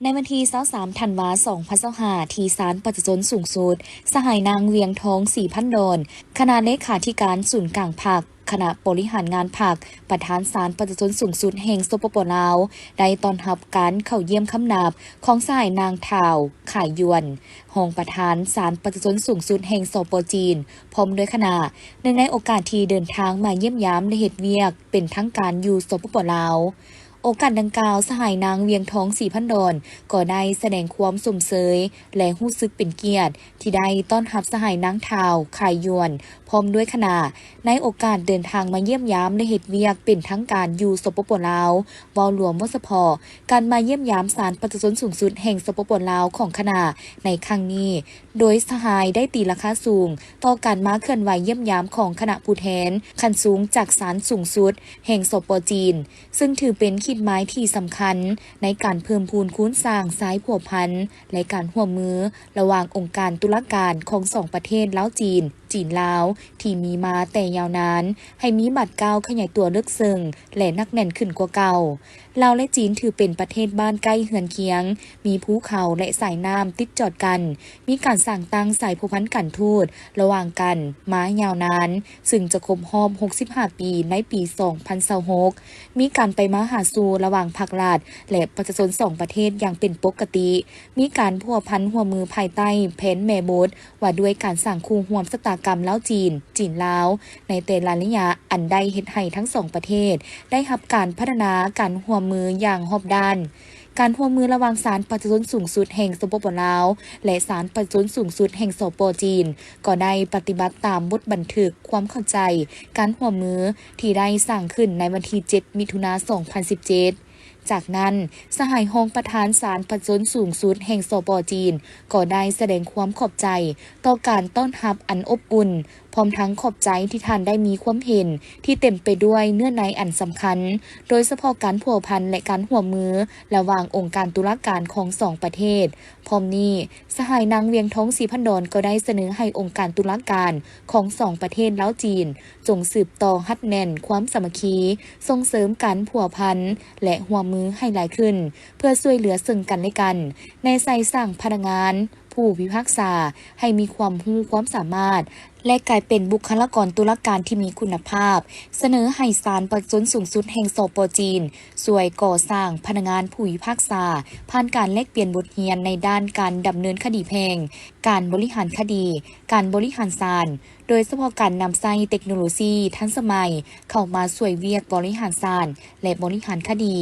ໃນວັນທີຊາວສາມ ທັນວາ ສອງພັນຊາວຫ້າ ທີ່ສານປະຊາຊົນສູງສຸດ, ສະຫາຍນາງ ວຽງທອງ ສີພັນດອນ ຄະນະເລຂາທິການສູນກາງພັກ, ຄະນະບໍລິຫານງານພັກ, ປະທານສານປະຊາຊົນສູງສຸດແຫ່ງ ສປປ ລາວ ໄດ້ຕ້ອນຮັບການເຂົ້າຢ້ຽມຄຳນັບຂອງສະຫາຍນາງ ທ້າວ ຂາຍຢວນ ຮອງປະທານສານປະຊາຊົນສູງສຸດແຫ່ງ ສປ ຈີນ ພ້ອມດ້ວຍຄະນະ, ເນື່ອງໃນໂອກາດທີ່ເດີນທາງມາຢ້ຽມຢາມ ແລະ ເຮັດວຽກເປັນທາງການຢູ່ ສປປ ລາວ. ໂອກາດດັ່ງກ່າວ, ສະຫາຍນາງ ວຽງທອງ ສີພັນດອນ ກໍໄດ້ສະແດງຄວາມຊົມເຊີຍ ແລະ ຮູ້ສຶກເປັນກຽດ ທີ່ໄດ້ຕ້ອນຮັບສະຫາຍນາງ ທ້າວ ຂາຍຢວນ ພ້ອມດ້ວຍຄະນະ ໃນໂອກາດເດີນທາງມາຢ້ຽມຢາມ ແລະ ເຮັດວຽກເປັນທາງການຢູ່ ສປປ ລາວ. ເວົ້າລວມ, ເວົ້າສະເພາະການມາຢ້ຽມຢາມສານປະຊາຊົນສູງສຸດແຫ່ງ ສປປ ລາວ ຂອງຄະນະໃນຄັ້ງນີ້, ໂດຍສະຫາຍໄດ້ຕີລາຄາສູງຕໍ່ການມາເຄື່ອນໄຫວຢ້ຽມຢາມຂອງຄະນະຜູ້ແທນຂັ້ນສູງຈາກສານສູງສຸດແຫ່ງ ສປ ຈີນ, ເຊິ່ງຖືເປັນຂີດໝາຍທີ່ສຳຄັນໃນການເພີ່ມພູນຄູນສ້າງສາຍພົວພັນ ແລະ ການຮ່ວມມືລະຫວ່າງອົງການຕຸລາການຂອງສອງປະເທດລາວ-ຈີນ, ຈີນ-ລາວ ທີ່ມີມາແຕ່ຍາວນານ ໃຫ້ມີບາດກ້າວຂະຫຍາຍຕົວເລິກເຊິ່ງ ແລະ ໜັກແໜ້ນຂຶ້ນກວ່າເກົ່າ. ລາວ ແລະ ຈີນ ຖືເປັນປະເທດບ້ານໃກ້ເຮືອນຄຽງ, ມີພູເຂົາ ແລະ ສາຍນ້ຳຕິດຈອດກັນ, ມີການສ້າງຕັ້ງສາຍພົວພັນການທູດລະຫວ່າງກັນມາຍາວນານ, ເຊິ່ງຈະຄົບຮອບຫົກສິບຫ້າປີໃນປີສອງພັນຊາວຫົກ, ມີການໄປມາຫາສູ່ລະຫວ່າງພາກລັດ ແລະ ປະຊາຊົນສອງປະເທດຢ່າງເປັນປົກກະຕິ, ມີການພົວພັນຮ່ວມມືພາຍໃຕ້ແຜນແມ່ບົດ ວ່າດ້ວຍການສ້າງຄູ່ຮ່ວມຊະຕາກຳລາວ-ຈີນ, ຈີນ-ລາວ ໃນແຕ່ລະໄລຍະ ອັນໄດ້ເຮັດໃຫ້ທັງສອງປະເທດໄດ້ຮັບການພັດທະນາການຮ່ວມມືຢ່າງຮອບດ້ານ. ການຮ່ວມມືລະຫວ່າງສານປະຊາຊົນສູງສຸດແຫ່ງ ສປປ ລາວ ແລະ ສານປະຊາຊົນສູງສຸດແຫ່ງ ສປ ຈີນ ກໍໄດ້ປະຕິບັດຕາມບົດບັນທຶກຄວາມເຂົ້າໃຈການຮ່ວມມື ທີ່ໄດ້ສ້າງຂຶ້ນໃນວັນທີເຈັດ ມິຖຸນາ ສອງພັນສິບເຈັດ. ຈາກນັ້ນ, ສະຫາຍຮອງປະທານສານປະຊາຊົນສູງສຸດແຫ່ງ ສປ ຈີນ ກໍໄດ້ສະແດງຄວາມຂອບໃຈຕໍ່ການຕ້ອນຮັບອັນອົບອຸ່ນ, ພ້ອມທັງຂອບໃຈທີ່ທ່ານໄດ້ມີຄວາມເຫັນທີ່ເຕັມໄປດ້ວຍເນື້ອໃນອັນສຳຄັນ, ໂດຍສະເພາະການພົວພັນ ແລະ ການຮ່ວມມືລະຫວ່າງອົງການຕຸລາການຂອງສອງປະເທດ. ພ້ອມນີ້, ສະຫາຍນາງ ວຽງທອງ ສີພັນດອນ ກໍໄດ້ສະເໜີໃຫ້ອົງການຕຸລາການຂອງສອງປະເທດລາວ-ຈີນ ຈົ່ງສືບຕໍ່ຮັດແໜ້ນຄວາມສາມັກຄີ, ສົ່ງເສີມການພົວພັນ ແລະ ຮ່ວມມືໃຫ້ຫຼາຍຂຶ້ນ ເພື່ອຊ່ວຍເຫຼືອເຊິ່ງກັນແລະກັນ, ແນໃສ່ສ້າງພະນັກງານ ຜູ້ພິພາກສາໃຫ້ມີຄວາມຮູ້ຄວາມສາມາດ ແລະ ກາຍເປັນບຸກຄະລາກອນຕຸລາການທີ່ມີຄຸນນະພາບ, ສະເໜີໃຫ້ສານປະຊາຊົນສູງສຸດແຫ່ງ ສປ ຈີນ ຊ່ວຍກໍ່ສ້າງພະນັກງານຜູ້ພິພາກສາ ຜ່ານການແລກປ່ຽນບົດຮຽນໃນດ້ານການດຳເນີນຄະດີແພ່ງ, ການບໍລິຫານຄະດີ, ການບໍລິຫານສານ, ໂດຍສະເພາະການນຳໃຊ້ເຕັກໂນໂລຊີທັນສະໄໝເຂົ້າມາຊ່ວຍວຽກບໍລິຫານສານ ແລະ ບໍລິຫານຄະດີ,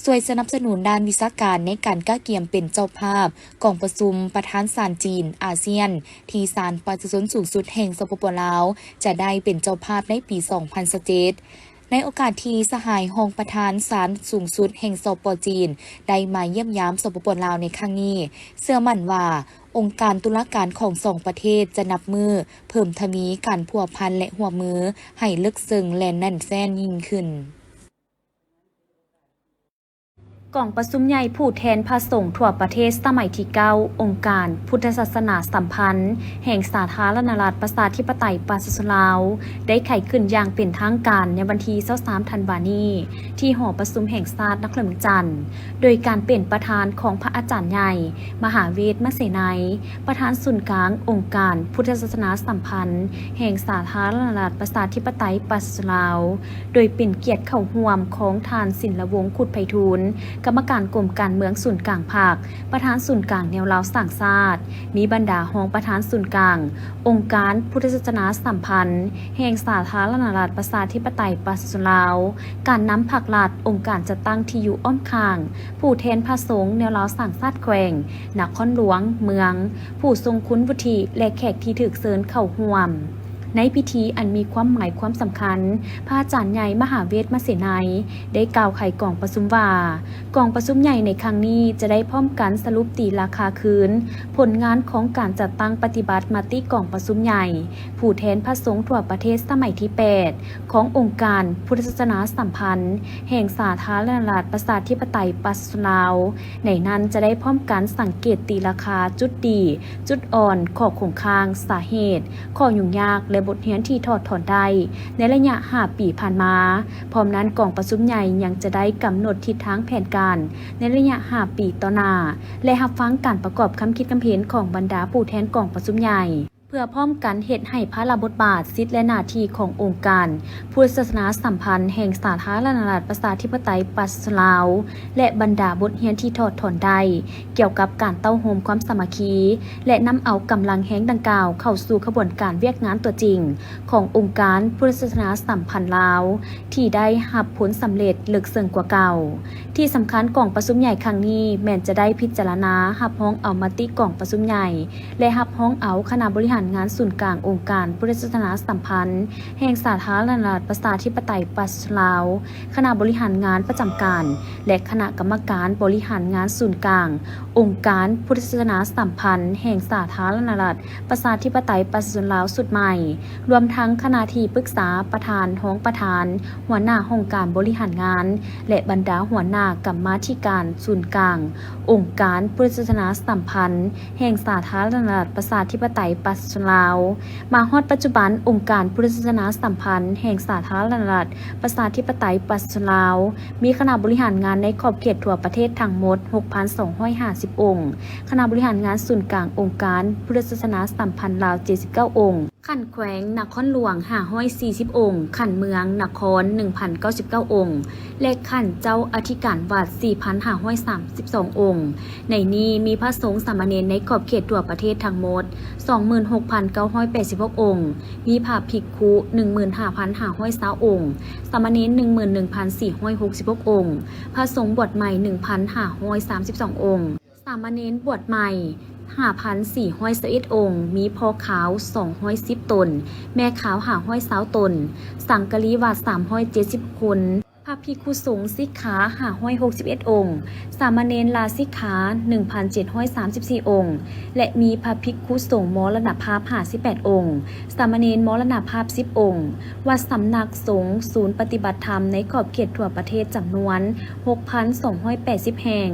ຊ່ວຍສະໜັບສະໜູນດ້ານວິຊາການໃນການກະກຽມເປັນເຈົ້າພາບກອງປະຊຸມປະທານສານຈີນອາຊຽນ ທີ່ສານປະຊາຊົນສູງສຸດແຫ່ງ ສປປ ລາວ ຈະໄດ້ເປັນເຈົ້າພາບໃນປີສອງພັນຊາວເຈັດ. ໃນໂອກາດທີ່ສະຫາຍຮອງປະທານສານສູງສຸດແຫ່ງ ສປ ຈີນ ໄດ້ມາຢ້ຽມຢາມ ສປປ ລາວ ໃນຄັ້ງນີ້, ເຊື່ອໝັ້ນວ່າ ອົງການຕຸລາການຂອງສອງປະເທດຈະນັບມື້ເພີ່ມທະວີການພົວພັນ ແລະ ຮ່ວມມືໃຫ້ເລິກເຊິ່ງ ແລະ ແໜ້ນແຟ້ນຍິ່ງຂຶ້ນ. ກອງປະຊຸມໃຫຍ່ຜູ້ແທນພະສົງທົ່ວປະເທດສະໄໝທີເກົ້າ ອົງການພຸດທະສາສະໜາສຳພັນແຫ່ງສາທາລະນະລັດປະຊາທິປະໄຕປະຊາຊົນລາວ ໄດ້ໄຂຂຶ້ນຢ່າງເປັນທາງການໃນວັນທີຊາວສາມ ທັນວານີ້ ທີ່ຫໍປະຊຸມແຫ່ງຊາດນະຄອນຫຼວງວຽງຈັນ ໂດຍການເປັນປະທານຂອງພະອາຈານໃຫຍ່ ມະຫາເວດມະເສໄນ ປະທານສູນກາງອົງການພຸດທະສາສະໜາສຳພັນແຫ່ງສາທາລະນະລັດປະຊາທິປະໄຕປະຊາຊົນລາວ, ໂດຍເປັນກຽດເຂົ້າຮ່ວມຂອງທ່ານ ສິນລະວົງ ຄຸດໄພທູນ ກຳມະການກົມການເມືອງສູນກາງພັກ, ປະທານສູນກາງແນວລາວສ້າງຊາດ, ມີບັນດາຮອງປະທານສູນກາງອົງການພຸດທະສາສະໜາສຳພັນແຫ່ງສາທາລະນະລັດປະຊາທິປະໄຕປະຊາຊົນລາວ, ການນຳພັກລັດ, ອົງການຈັດຕັ້ງທີ່ຢູ່ອ້ອມຂ້າງ, ຜູ້ແທນພະສົງແນວລາວສ້າງຊາດແຂວງ, ນະຄອນຫຼວງ, ເມືອງ, ຜູ້ຊົງຄຸນວຸດທິ ແລະ ແຂກທີ່ຖືກເຊີນເຂົ້າຮ່ວມ. ໃນພິທີອັນມີຄວາມໝາຍຄວາມສຳຄັນ, ພະອາຈານໃຫຍ່ ມະຫາເວດມະເສໄນ ໄດ້ກ່າວໄຂກອງປະຊຸມວ່າ, ກອງປະຊຸມໃຫຍ່ໃນຄັ້ງນີ້ຈະໄດ້ພ້ອມກັນສະຫຼຸບຕີລາຄາຄືນຜົນງານຂອງການຈັດຕັ້ງປະຕິບັດມະຕິກອງປະຊຸມໃຫຍ່ ຜູ້ແທນພະສົງທົ່ວປະເທດສະໄໝທີແປດ ຂອງອົງການພຸດທະສາສະໜາສຳພັນແຫ່ງສາທາລະນະລັດປະຊາທິປະໄຕປະຊາຊົນລາວ. ໃນນັ້ນຈະໄດ້ພ້ອມກັນສັງເກດຕີລາຄາຈຸດດີ, ຈຸດອ່ອນ, ຂໍ້ຄົງຄ້າງ, ສາເຫດ, ຂໍ້ຫຍຸ້ງຍາກ ແລະ ບົດຮຽນທີ່ຖອດຖອນໄດ້ໃນໄລຍະຫ້າປີຜ່ານມາ. ພ້ອມນັ້ນ, ກອງປະຊຸມໃຫຍ່ຍັງຈະໄດ້ກຳນົດທິດທາງແຜນການໃນໄລຍະຫ້າປີຕໍ່ໜ້າ ແລະ ຮັບຟັງການປະກອບຄຳຄິດຄຳເຫັນຂອງບັນດາຜູ້ແທນກອງປະຊຸມໃຫຍ່ ເພື່ອພ້ອມກັນເຮັດໃຫ້ພາລະບົດບາດ, ສິດ ແລະ ໜ້າທີ່ຂອງອົງການພຸດທະສາສະໜາສຳພັນແຫ່ງສາທາລະນະລັດປະຊາທິປະໄຕປະຊາຊົນລາວ ແລະ ບັນດາບົດຮຽນທີ່ຖອດຖອນໄດ້ ກ່ຽວກັບການເຕົ້າໂຮມຄວາມສາມັກຄີ ແລະ ນຳເອົາກຳລັງແຮງດັ່ງກ່າວເຂົ້າສູ່ຂະບວນການວຽກງານຕົວຈິງຂອງອົງການພຸດທະສາສະໜາສຳພັນລາວ ທີ່ໄດ້ຮັບຜົນສຳເລັດເລິກເຊິ່ງກວ່າເກົ່າ. ທີ່ສຳຄັນ, ກອງປະຊຸມໃຫຍ່ຄັ້ງນີ້ແມ່ນຈະໄດ້ພິຈາລະນາຮັບຮອງເອົາມະຕິກອງປະຊຸມໃຫຍ່ ແລະ ຮັບຮອງເອົາຄະນະບໍລິຫານງານສູນກາງອົງການພຸດທະສາສະໜາສຳພັນແຫ່ງສາທາລະນະລັດປະຊາທິປະໄຕປະຊາຊົນລາວ, ຄະນະບໍລິຫານງານປະຈຳການ ແລະ ຄະນະກຳມະການບໍລິຫານງານສູນກາງອົງການພຸດທະສາສະໜາສຳພັນແຫ່ງສາທາລະນະລັດ ປະຊາທິປະໄຕປະຊາຊົນລາວຊຸດໃໝ່, ລວມທັງຄະນະທີ່ປຶກສາ, ປະທານ, ຮອງປະທານ, ຫົວໜ້າຫ້ອງການບໍລິຫານງານ ແລະ ບັນດາຫົວໜ້າກຳມາທິການສູນກາງອົງການພຸດທະສາສະໜາສຳພັນແຫ່ງສາທາລະນະລັດປະຊາທິປະໄຕປະຊາຊົນລາວ. ມາຮອດປັດຈຸບັນ, ອົງການພຸດທະສາສະໜາສຳພັນແຫ່ງສາທາລະນະລັດປະຊາທິປະໄຕປະຊາຊົນລາວ ມີຄະນະບໍລິຫານງານໃນຂອບເຂດທົ່ວປະເທດທັງໝົດຫົກພັນສອງຮ້ອຍຫ້າສິບອົງ, ຄະນະບໍລິຫານງານສູນກາງອົງການພຸດທະສາສະໜາສຳພັນລາວເຈັດສິບເກົ້າອົງ, ຂັ້ນແຂວງນະຄອນຫຼວງ ຫ້າຮ້ອຍສີ່ສິບອົງ, ຂັ້ນເມືອງນະຄອນ ໜຶ່ງພັນເກົ້າສິບເກົ້າອົງ ແລະ ຂັ້ນເຈົ້າອະທິການວັດ ສີ່ພັນຫ້າຮ້ອຍສາມສິບສອງອົງ. ໃນນີ້ມີພະສົງສາມະເນນໃນຂອບເຂດທົ່ວປະເທດທັງໝົດ ສອງໝື່ນຫົກພັນເກົ້າຮ້ອຍແປດສິບຫົກອົງ, ມີພະພິກຂຸ ໜຶ່ງໝື່ນຫ້າພັນຫ້າຮ້ອຍຊາວອົງ, ສາມະເນນ ໜຶ່ງໝື່ນໜຶ່ງພັນສີ່ຮ້ອຍຫົກສິບຫົກອົງ, ພະສົງບວດໃໝ່ ໜຶ່ງພັນຫ້າຮ້ອຍສາມສິບສອງອົງ. ສາມະເນນບວດໃໝ່ ຫ້າພັນສີ່ຮ້ອຍຊາວເອັດອົງ, ມີພໍ່ຂາວ ສອງຮ້ອຍສິບຕົນ, ແມ່ຂາວ ຫ້າຮ້ອຍຊາວຕົນ, ສັງກະລີວັດ ສາມຮ້ອຍເຈັດສິບຄົນ, ພະພິກຂຸສົງສິກຂາ ຫ້າຮ້ອຍຫົກສິບເອັດອົງ, ສາມະເນນລາສິກຂາ ໜຶ່ງພັນເຈັດຮ້ອຍສາມສິບສີ່ອົງ ແລະ ມີພະພິກຂຸສົງມໍລະນະພາບ ຫ້າສິບແປດອົງ, ສາມະເນນມໍລະນະພາບ ສິບອົງ. ວັດສຳນັກສົງ, ສູນປະຕິບັດທຳໃນຂອບເຂດທົ່ວປະເທດ ຈຳນວນ ຫົກພັນສອງຮ້ອຍແປດສິບແຫ່ງ,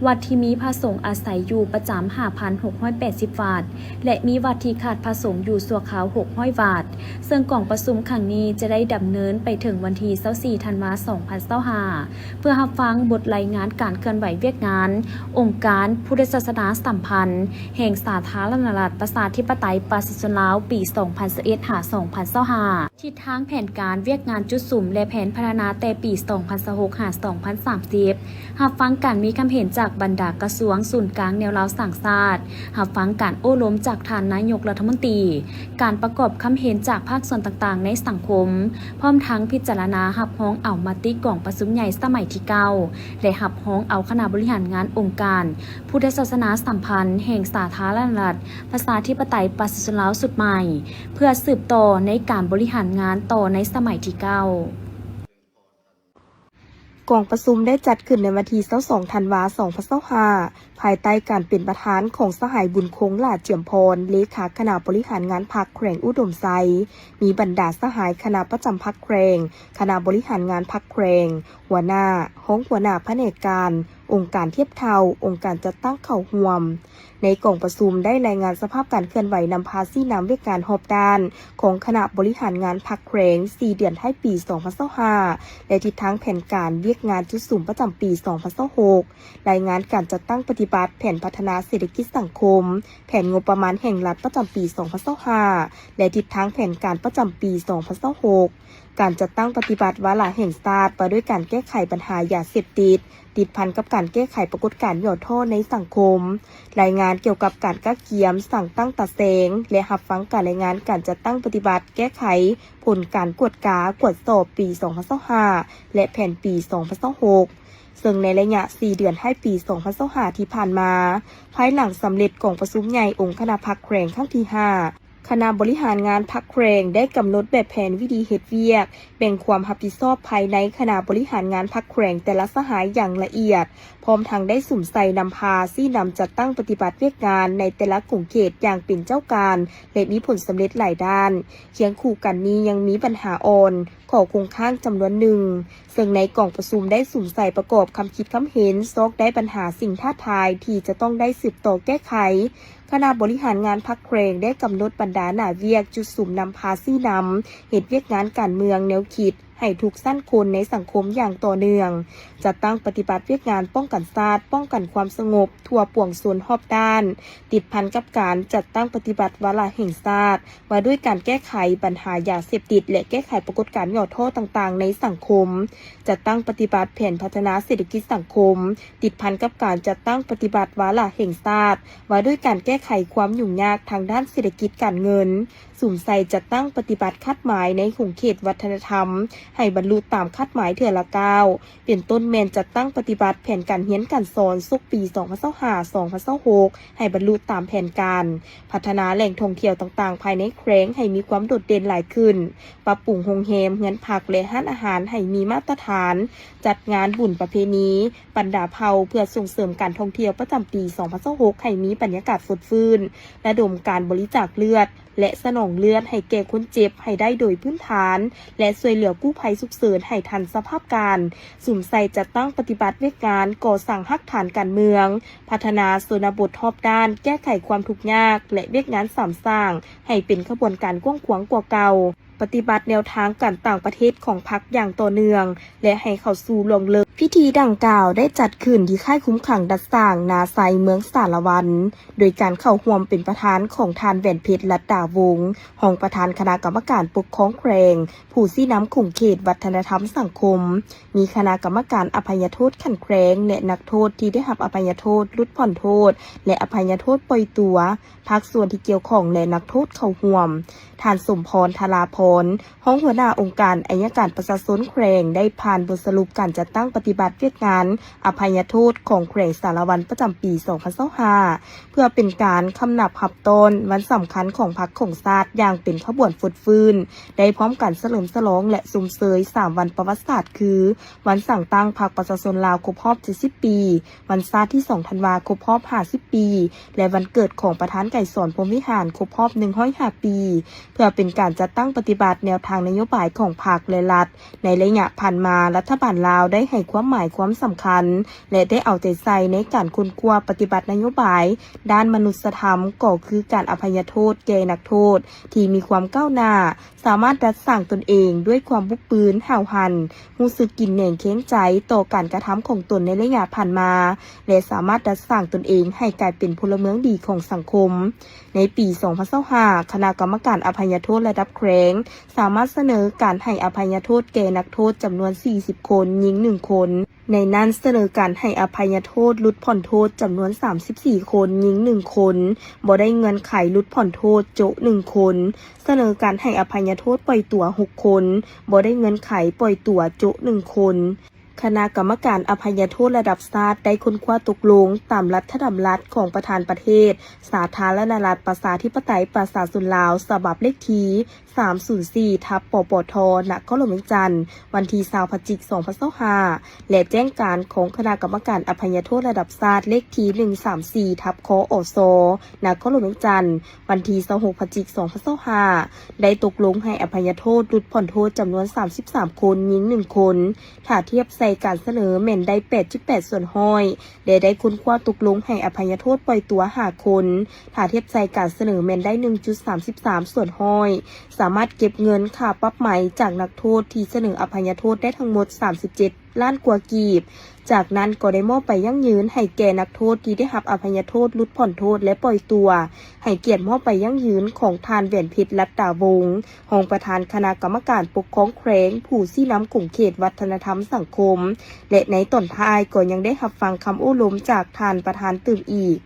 ວັດທີ່ມີພະສົງອາໄສຢູ່ປະຈຳ ຫ້າພັນຫົກຮ້ອຍແປດສິບວັດ ແລະ ມີວັດທີ່ຂາດພະສົງຢູ່ຊົ່ວຄາວ ຫົກຮ້ອຍວັດ, ເຊິ່ງກອງປະຊຸມຄັ້ງນີ້ຈະໄດ້ດຳເນີນໄປເຖິງວັນທີ ຊາວສີ່ ທັນວາ ສອງພັນຊາວຫ້າ ເພື່ອຮັບຟັງບົດລາຍງານການເຄື່ອນໄຫວວຽກງານອົງການພຸດທະສາສະໜາສຳພັນແຫ່ງສາທາລະນະລັດ ປະຊາທິປະໄຕ ປະຊາຊົນລາວ ປີ ສອງພັນຊາວເອັດ ຫາ ສອງພັນຊາວຫ້າ. ທິດທາງແຜນການວຽກງານຈຸດສຸມ ແລະ ແຜນພັດທະນາແຕ່ປີ ສອງພັນຊາວຫົກ ຫາ ສອງພັນສາມສິບ, ຮັບຟັງການມີຄຳເຫັນຈາກບັນດາກະຊວງສູນກາງແນວລາວສ້າງຊາດ, ຮັບຟັງການໂອ້ລົມຈາກທ່ານນາຍົກລັດຖະມົນຕີ, ການປະກອບຄຳເຫັນຈາກພາກສ່ວນຕ່າງໆໃນສັງຄົມ, ພ້ອມທັງພິຈາລະນາຮັບຮອງເອົາມະຕິກອງປະຊຸມໃຫຍ່ສະໄໝທີເກົ້າ ແລະ ຮັບຮອງເອົາຄະນະບໍລິຫານງານອົງການພຸດທະສາສະໜາສຳພັນແຫ່ງສາທາລະນະລັດ ປະຊາທິປະໄຕ ປະຊາຊົນລາວຊຸດໃໝ່ ເພື່ອສືບຕໍ່ໃນການບໍລິຫານງານຕໍ່ໃນສະໄໝທີເກົ້າ. ກອງປະຊຸມໄດ້ຈັດຂຶ້ນໃນວັນທີ ຊາວສອງ ທັນວາ ສອງພັນຊາວຫ້າ ພາຍໃຕ້ການເປັນປະທານຂອງສະຫາຍ ບຸນຄົງ ຫຼ້າຈຽມພອນ ເລຂາຄະນະບໍລິຫານງານພັກແຂວງອຸດົມໄຊ, ມີບັນດາສະຫາຍຄະນະປະຈຳພັກແຂວງ, ຄະນະບໍລິຫານງານພັກແຂວງ, ຫົວໜ້າ, ຮອງຫົວໜ້າພະແນກການ, ອົງການທຽບເທົ່າ, ອົງການຈັດຕັ້ງເຂົ້າຮ່ວມ. ໃນກອງປະຊຸມໄດ້ລາຍງານສະພາບການເຄື່ອນໄຫວນຳພາຊີ້ນຳວຽກງານຮອບດ້ານຂອງຄະນະບໍລິຫານງານພັກແຂວງ ສີ່ເດືອນທ້າຍປີ ສອງພັນຊາວຫ້າ ແລະ ທິດທາງແຜນການວຽກງານຈຸດສຸມປະຈຳປີ ສອງພັນຊາວຫົກ, ລາຍງານການຈັດຕັ້ງປະຕິບັດແຜນພັດທະນາເສດຖະກິດສັງຄົມ, ແຜນງົບປະມານແຫ່ງລັດປະຈຳປີ ສອງພັນຊາວຫ້າ ແລະ ທິດທາງແຜນການປະຈຳປີ ສອງພັນຊາວຫົກ, ການຈັດຕັ້ງປະຕິບັດວາລະແຫ່ງຊາດວ່າດ້ວຍການແກ້ໄຂບັນຫາຢາເສບຕິດ ຕິດພັນກັບການແກ້ໄຂປາກົດການຫຍໍ້ທໍ້ໃນສັງຄົມ, ລາຍງານກ່ຽວກັບການກະກຽມ, ສ້າງຕັ້ງຕາແສງ ແລະ ຮັບຟັງການລາຍງານການຈັດຕັ້ງປະຕິບັດແກ້ໄຂຜົນການກວດກາກວດສອບປີ ສອງພັນຊາວຫ້າ ແລະ ແຜນປີ ສອງພັນຊາວຫົກ ເຊິ່ງໃນໄລຍະ ສີ່ເດືອນທ້າຍປີ ສອງພັນຊາວຫ້າ ທີ່ຜ່ານມາ, ພາຍຫຼັງສຳເລັດກອງປະຊຸມໃຫຍ່ອົງຄະນະພັກແຂວງຄັ້ງທີ ຫ້າ ຄະນະບໍລິຫານງານພັກແຂວງໄດ້ກຳນົດແບບແຜນວິທີເຮັດວຽກ, ແບ່ງຄວາມຮັບຜິດຊອບພາຍໃນຄະນະບໍລິຫານງານພັກແຂວງແຕ່ລະສະຫາຍຢ່າງລະອຽດ, ພ້ອມທັງໄດ້ສຸມໃສ່ນຳພາຊີ້ນຳຈັດຕັ້ງປະຕິບັດວຽກງານໃນແຕ່ລະຂົງເຂດຢ່າງເປັນເຈົ້າການ ແລະ ມີຜົນສຳເລັດຫຼາຍດ້ານ. ຄຽງຄູ່ກັນນີ້ຍັງມີບັນຫາອ່ອນ, ຂໍ້ຄົງຄ້າງຈຳນວນໜຶ່ງ, ເຊິ່ງໃນກອງປະຊຸມໄດ້ສຸມໃສ່ປະກອບຄຳຄິດຄຳເຫັນ, ຊອກໄດ້ບັນຫາສິ່ງທ້າທາຍທີ່ຈະຕ້ອງໄດ້ສືບຕໍ່ແກ້ໄຂ. ຄະນະບໍລິຫານງານພັກແຂວງໄດ້ກຳນົດບັນດາໜ້າວຽກຈຸດສຸມນຳພາຊີ້ນຳເຮັດວຽກງານການເມືອງແນວຄິດໃຫ້ທຸກຊັ້ນຄົນໃນສັງຄົມຢ່າງຕໍ່ເນື່ອງ, ຈັດຕັ້ງປະຕິບັດວຽກງານປ້ອງກັນຊາດ, ປ້ອງກັນຄວາມສະຫງົບທົ່ວປວງຊົນຮອບດ້ານ, ຕິດພັນກັບການຈັດຕັ້ງປະຕິບັດວາລະແຫ່ງຊາດ ວ່າດ້ວຍການແກ້ໄຂບັນຫາຢາເສບຕິດ ແລະ ແກ້ໄຂປາກົດການຫຍໍ້ທໍ້ຕ່າງໆໃນສັງຄົມ, ຈັດຕັ້ງປະຕິບັດແຜນພັດທະນາເສດຖະກິດສັງຄົມ, ຕິດພັນກັບການຈັດຕັ້ງປະຕິບັດວາລະແຫ່ງຊາດ ວ່າດ້ວຍການແກ້ໄຂຄວາມຫຍຸ້ງຍາກທາງດ້ານເສດຖະກິດການເງິນ, ສຸມໃສ່ຈັດຕັ້ງປະຕິບັດຄາດໝາຍໃນຂົງເຂດວັດທະນະທຳ ໃຫ້ບັນລຸຕາມຄາດໝາຍເທື່ອລະກ້າວ, ເປັນຕົ້ນແມ່ນຈັດຕັ້ງປະຕິບັດແຜນການຮຽນການສອນສົກປີ ສອງພັນຊາວຫ້າ ສອງພັນຊາວຫົກ ໃຫ້ບັນລຸຕາມແຜນການ, ພັດທະນາແຫຼ່ງທ່ອງທ່ຽວຕ່າງໆພາຍໃນແຂວງໃຫ້ມີຄວາມໂດດເດັ່ນຫຼາຍຂຶ້ນ, ປັບປຸງໂຮງແຮມ, ເຮືອນພັກ ແລະ ຮ້ານອາຫານໃຫ້ມີມາດຕະຖານ, ຈັດງານບຸນປະເພນີບັນດາເຜົ່າເພື່ອສົ່ງເສີມການທ່ອງທ່ຽວປະຈຳປີ ສອງພັນຊາວຫົກ ໃຫ້ມີບັນຍາກາດສົດຊື່ນ, ລະດົມການບໍລິຈາກເລືອດ ແລະ ສະໜອງເລືອດໃຫ້ແກ່ຄົນເຈັບໃຫ້ໄດ້ໂດຍພື້ນຖານ ແລະ ຊ່ວຍເຫຼືອກູ້ໄພສຸກເສີນໃຫ້ທັນສະພາບການ, ສຸມໃສ່ຈັດຕັ້ງປະຕິບັດວຽກງານກໍ່ສ້າງຮາກຖານການເມືອງ, ພັດທະນາຊົນນະບົດຮອບດ້ານ, ແກ້ໄຂຄວາມທຸກຍາກ ແລະ ວຽກງານສາມສ້າງໃຫ້ເປັນຂະບວນການກວ້າງຂວາງກວ່າເກົ່າ, ປະຕິບັດແນວທາງການຕ່າງປະເທດຂອງພັກຢ່າງຕໍ່ເນື່ອງ ແລະ ໃຫ້ເຂົ້າສູ່ລວງເລິກ ພິທີດັ່ງກ່າວໄດ້ຈັດຂຶ້ນທີ່ຄ້າຍຄຸມຂັງດັດສ້າງນາໄຊ ເມືອງສາລະວັນ ໂດຍການເຂົ້າຮ່ວມເປັນປະທານຂອງທ່ານ ແຫວນເພັດ ລັດດາວົງ ຮອງປະທານຄະນະກຳມະການປົກຄອງແຂວງ, ຜູ້ຊີ້ນຳຂົງເຂດວັດທະນະທຳສັງຄົມ, ມີຄະນະກຳມະການອະໄພຍະໂທດຂັ້ນແຂວງ ແລະ ນັກໂທດທີ່ໄດ້ຮັບອະໄພຍະໂທດ, ຫຼຸດຜ່ອນໂທດ ແລະ ອະໄພຍະໂທດປ່ອຍຕົວ, ພາກສ່ວນທີ່ກ່ຽວຂ້ອງ ແລະ ນັກໂທດເຂົ້າຮ່ວມ. ທ່ານ ສົມພອນ ທະລາພອນ ຮອງຫົວໜ້າອົງການໄອຍະການປະຊາຊົນແຂວງ ໄດ້ຜ່ານບົດສະຫຼຸບການຈັດຕັ້ງປະຕິບັດວຽກງານອະໄພຍະໂທດຂອງແຂວງສາລະວັນປະຈຳປີສອງພັນຊາວຫ້າ ເພື່ອເປັນການຄຳນັບຮັບຕ້ອນວັນສຳຄັນຂອງພັກຂອງຊາດຢ່າງເປັນຂະບວນຟົດຟື້ນ, ໄດ້ພ້ອມກັນສະເຫຼີມສະຫຼອງ ແລະ ຊົມເຊີຍສາມວັນປະຫວັດສາດ ຄື ວັນສ້າງຕັ້ງພັກປະຊາຊົນລາວຄົບຮອບເຈັດສິບປີ, ວັນຊາດທີສອງທັນວາຄົບຮອບຫ້າສິບປີ ແລະ ວັນເກີດຂອງປະທານໄກສອນ ພົມວິຫານ ຄົບຮອບໜຶ່ງຮ້ອຍຫ້າປີ ເພື່ອເປັນການຈັດຕັ້ງປະຕິບັດແນວທາງນະໂຍບາຍຂອງພັກ ແລະ ລັດ. ໃນໄລຍະຜ່ານມາ, ລັດຖະບານລາວໄດ້ໃຫ້ຄວາມໝາຍຄວາມສຳຄັນ ແລະ ໄດ້ເອົາໃຈໃສ່ໃນການຄົ້ນຄວ້າປະຕິບັດນະໂຍບາຍດ້ານມະນຸດສະທຳ, ກໍຄືການອະໄພຍະໂທດແກ່ນັກໂທດທີ່ມີຄວາມກ້າວໜ້າ, ສາມາດດັດສ້າງຕົນເອງດ້ວຍຄວາມບຸກບືນຫ້າວຫັນ, ຮູ້ສຶກກິນແໜງແຄງໃຈຕໍ່ການກະທຳຂອງຕົນໃນໄລຍະຜ່ານມາ ແລະ ສາມາດດັດສ້າງຕົນເອງໃຫ້ກາຍເປັນພົນລະເມືອງດີຂອງສັງຄົມ. ໃນປີສອງພັນຊາວຫ້າ ຄະນະກຳມະການອະໄພຍະໂທດລະດັບແຂວງ ສາມາດສະເໜີການໃຫ້ອະໄພຍະໂທດແກ່ນັກໂທດຈຳນວນສີ່ສິບຄົນ, ຍິງໜຶ່ງຄົນ. ໃນນັ້ນສະເໜີການໃຫ້ອະໄພຍະໂທດຫຼຸດຜ່ອນໂທດຈຳນວນສາມສິບສີ່ຄົນ, ຍິງໜຶ່ງຄົນ, ບໍ່ໄດ້ເງື່ອນໄຂຫຼຸດຜ່ອນໂທດ, ໂຈະໜຶ່ງຄົນ, ສະເໜີການໃຫ້ອະໄພຍະໂທດປ່ອຍຕົວຫົກຄົນ, ບໍ່ໄດ້ເງື່ອນໄຂປ່ອຍຕົວ, ໂຈະໜຶ່ງຄົນ. ຄະນະກຳມະການອະໄພຍະໂທດລະດັບຊາດໄດ້ຄົ້ນຄວ້າຕົກລົງຕາມລັດຖະດຳລັດຂອງປະທານປະເທດ ສາທາລະນະລັດ ປະຊາທິປະໄຕ ປະຊາຊົນລາວ ສະບັບເລກທີສາມສູນສີ່ ທັບ ປປທ ນະຄອນຫຼວງວຽງຈັນ ວັນທີຊາວ ພະຈິກ ສອງພັນຊາວຫ້າ ແລະ ແຈ້ງການຂອງຄະນະກຳມະການອະໄພຍະໂທດລະດັບຊາດ ເລກທີໜຶ່ງສາມສີ່ ທັບ ຄອສ ນະຄອນຫຼວງວຽງຈັນ ວັນທີຊາວຫົກ ພະຈິກ ສອງພັນຊາວຫ້າ ໄດ້ຕົກລົງໃຫ້ອະໄພຍະໂທດຫຼຸດຜ່ອນໂທດຈຳນວນສາມສິບສາມຄົນ, ຍິງໜຶ່ງຄົນ, ຖ້າທຽບໃສ່ການສະເໜີແມ່ນໄດ້ແປດຈຸດແປດສ່ວນຮ້ອຍ ແລະ ໄດ້ຄົ້ນຄວ້າຕົກລົງໃຫ້ອະໄພຍະໂທດປ່ອຍຕົວຫ້າຄົນ, ຖ້າທຽບໃສ່ການສະເໜີແມ່ນໄດ້ໜຶ່ງຈຸດສາມສິບສາມສ່ວນຮ້ອຍ, ສາມາດເກັບເງິນຄ່າປັບໃໝຈາກນັກໂທດທີ່ສະເໜີອະໄພຍະໂທດໄດ້ທັງໝົດສາມສິບເຈັດລ້ານກວ່າກີບ. ຈາກນັ້ນກໍໄດ້ມອບໃບຢັ້ງຢືນໃຫ້ແກ່ນັກໂທດທີ່ໄດ້ຮັບອະໄພຍະໂທດຫຼຸດຜ່ອນໂທດ ແລະ ປ່ອຍຕົວ. ໃຫ້ກຽດມອບໃບຢັ້ງຢືນຂອງທ່ານ ແຫວນເພັດ ລັດດາວົງ ຮອງປະທານຄະນະກຳມະການປົກຄອງແຂວງ ຜູ້ຊີ້ນຳຂົງເຂດວັດທະນະທຳສັງຄົມ ແລະ ໃນຕອນທ້າຍກໍຍັງໄດ້ຮັບຟັງຄຳໂອ້ລົມຈາກທ່ານປະທານຕື່ມອີກ.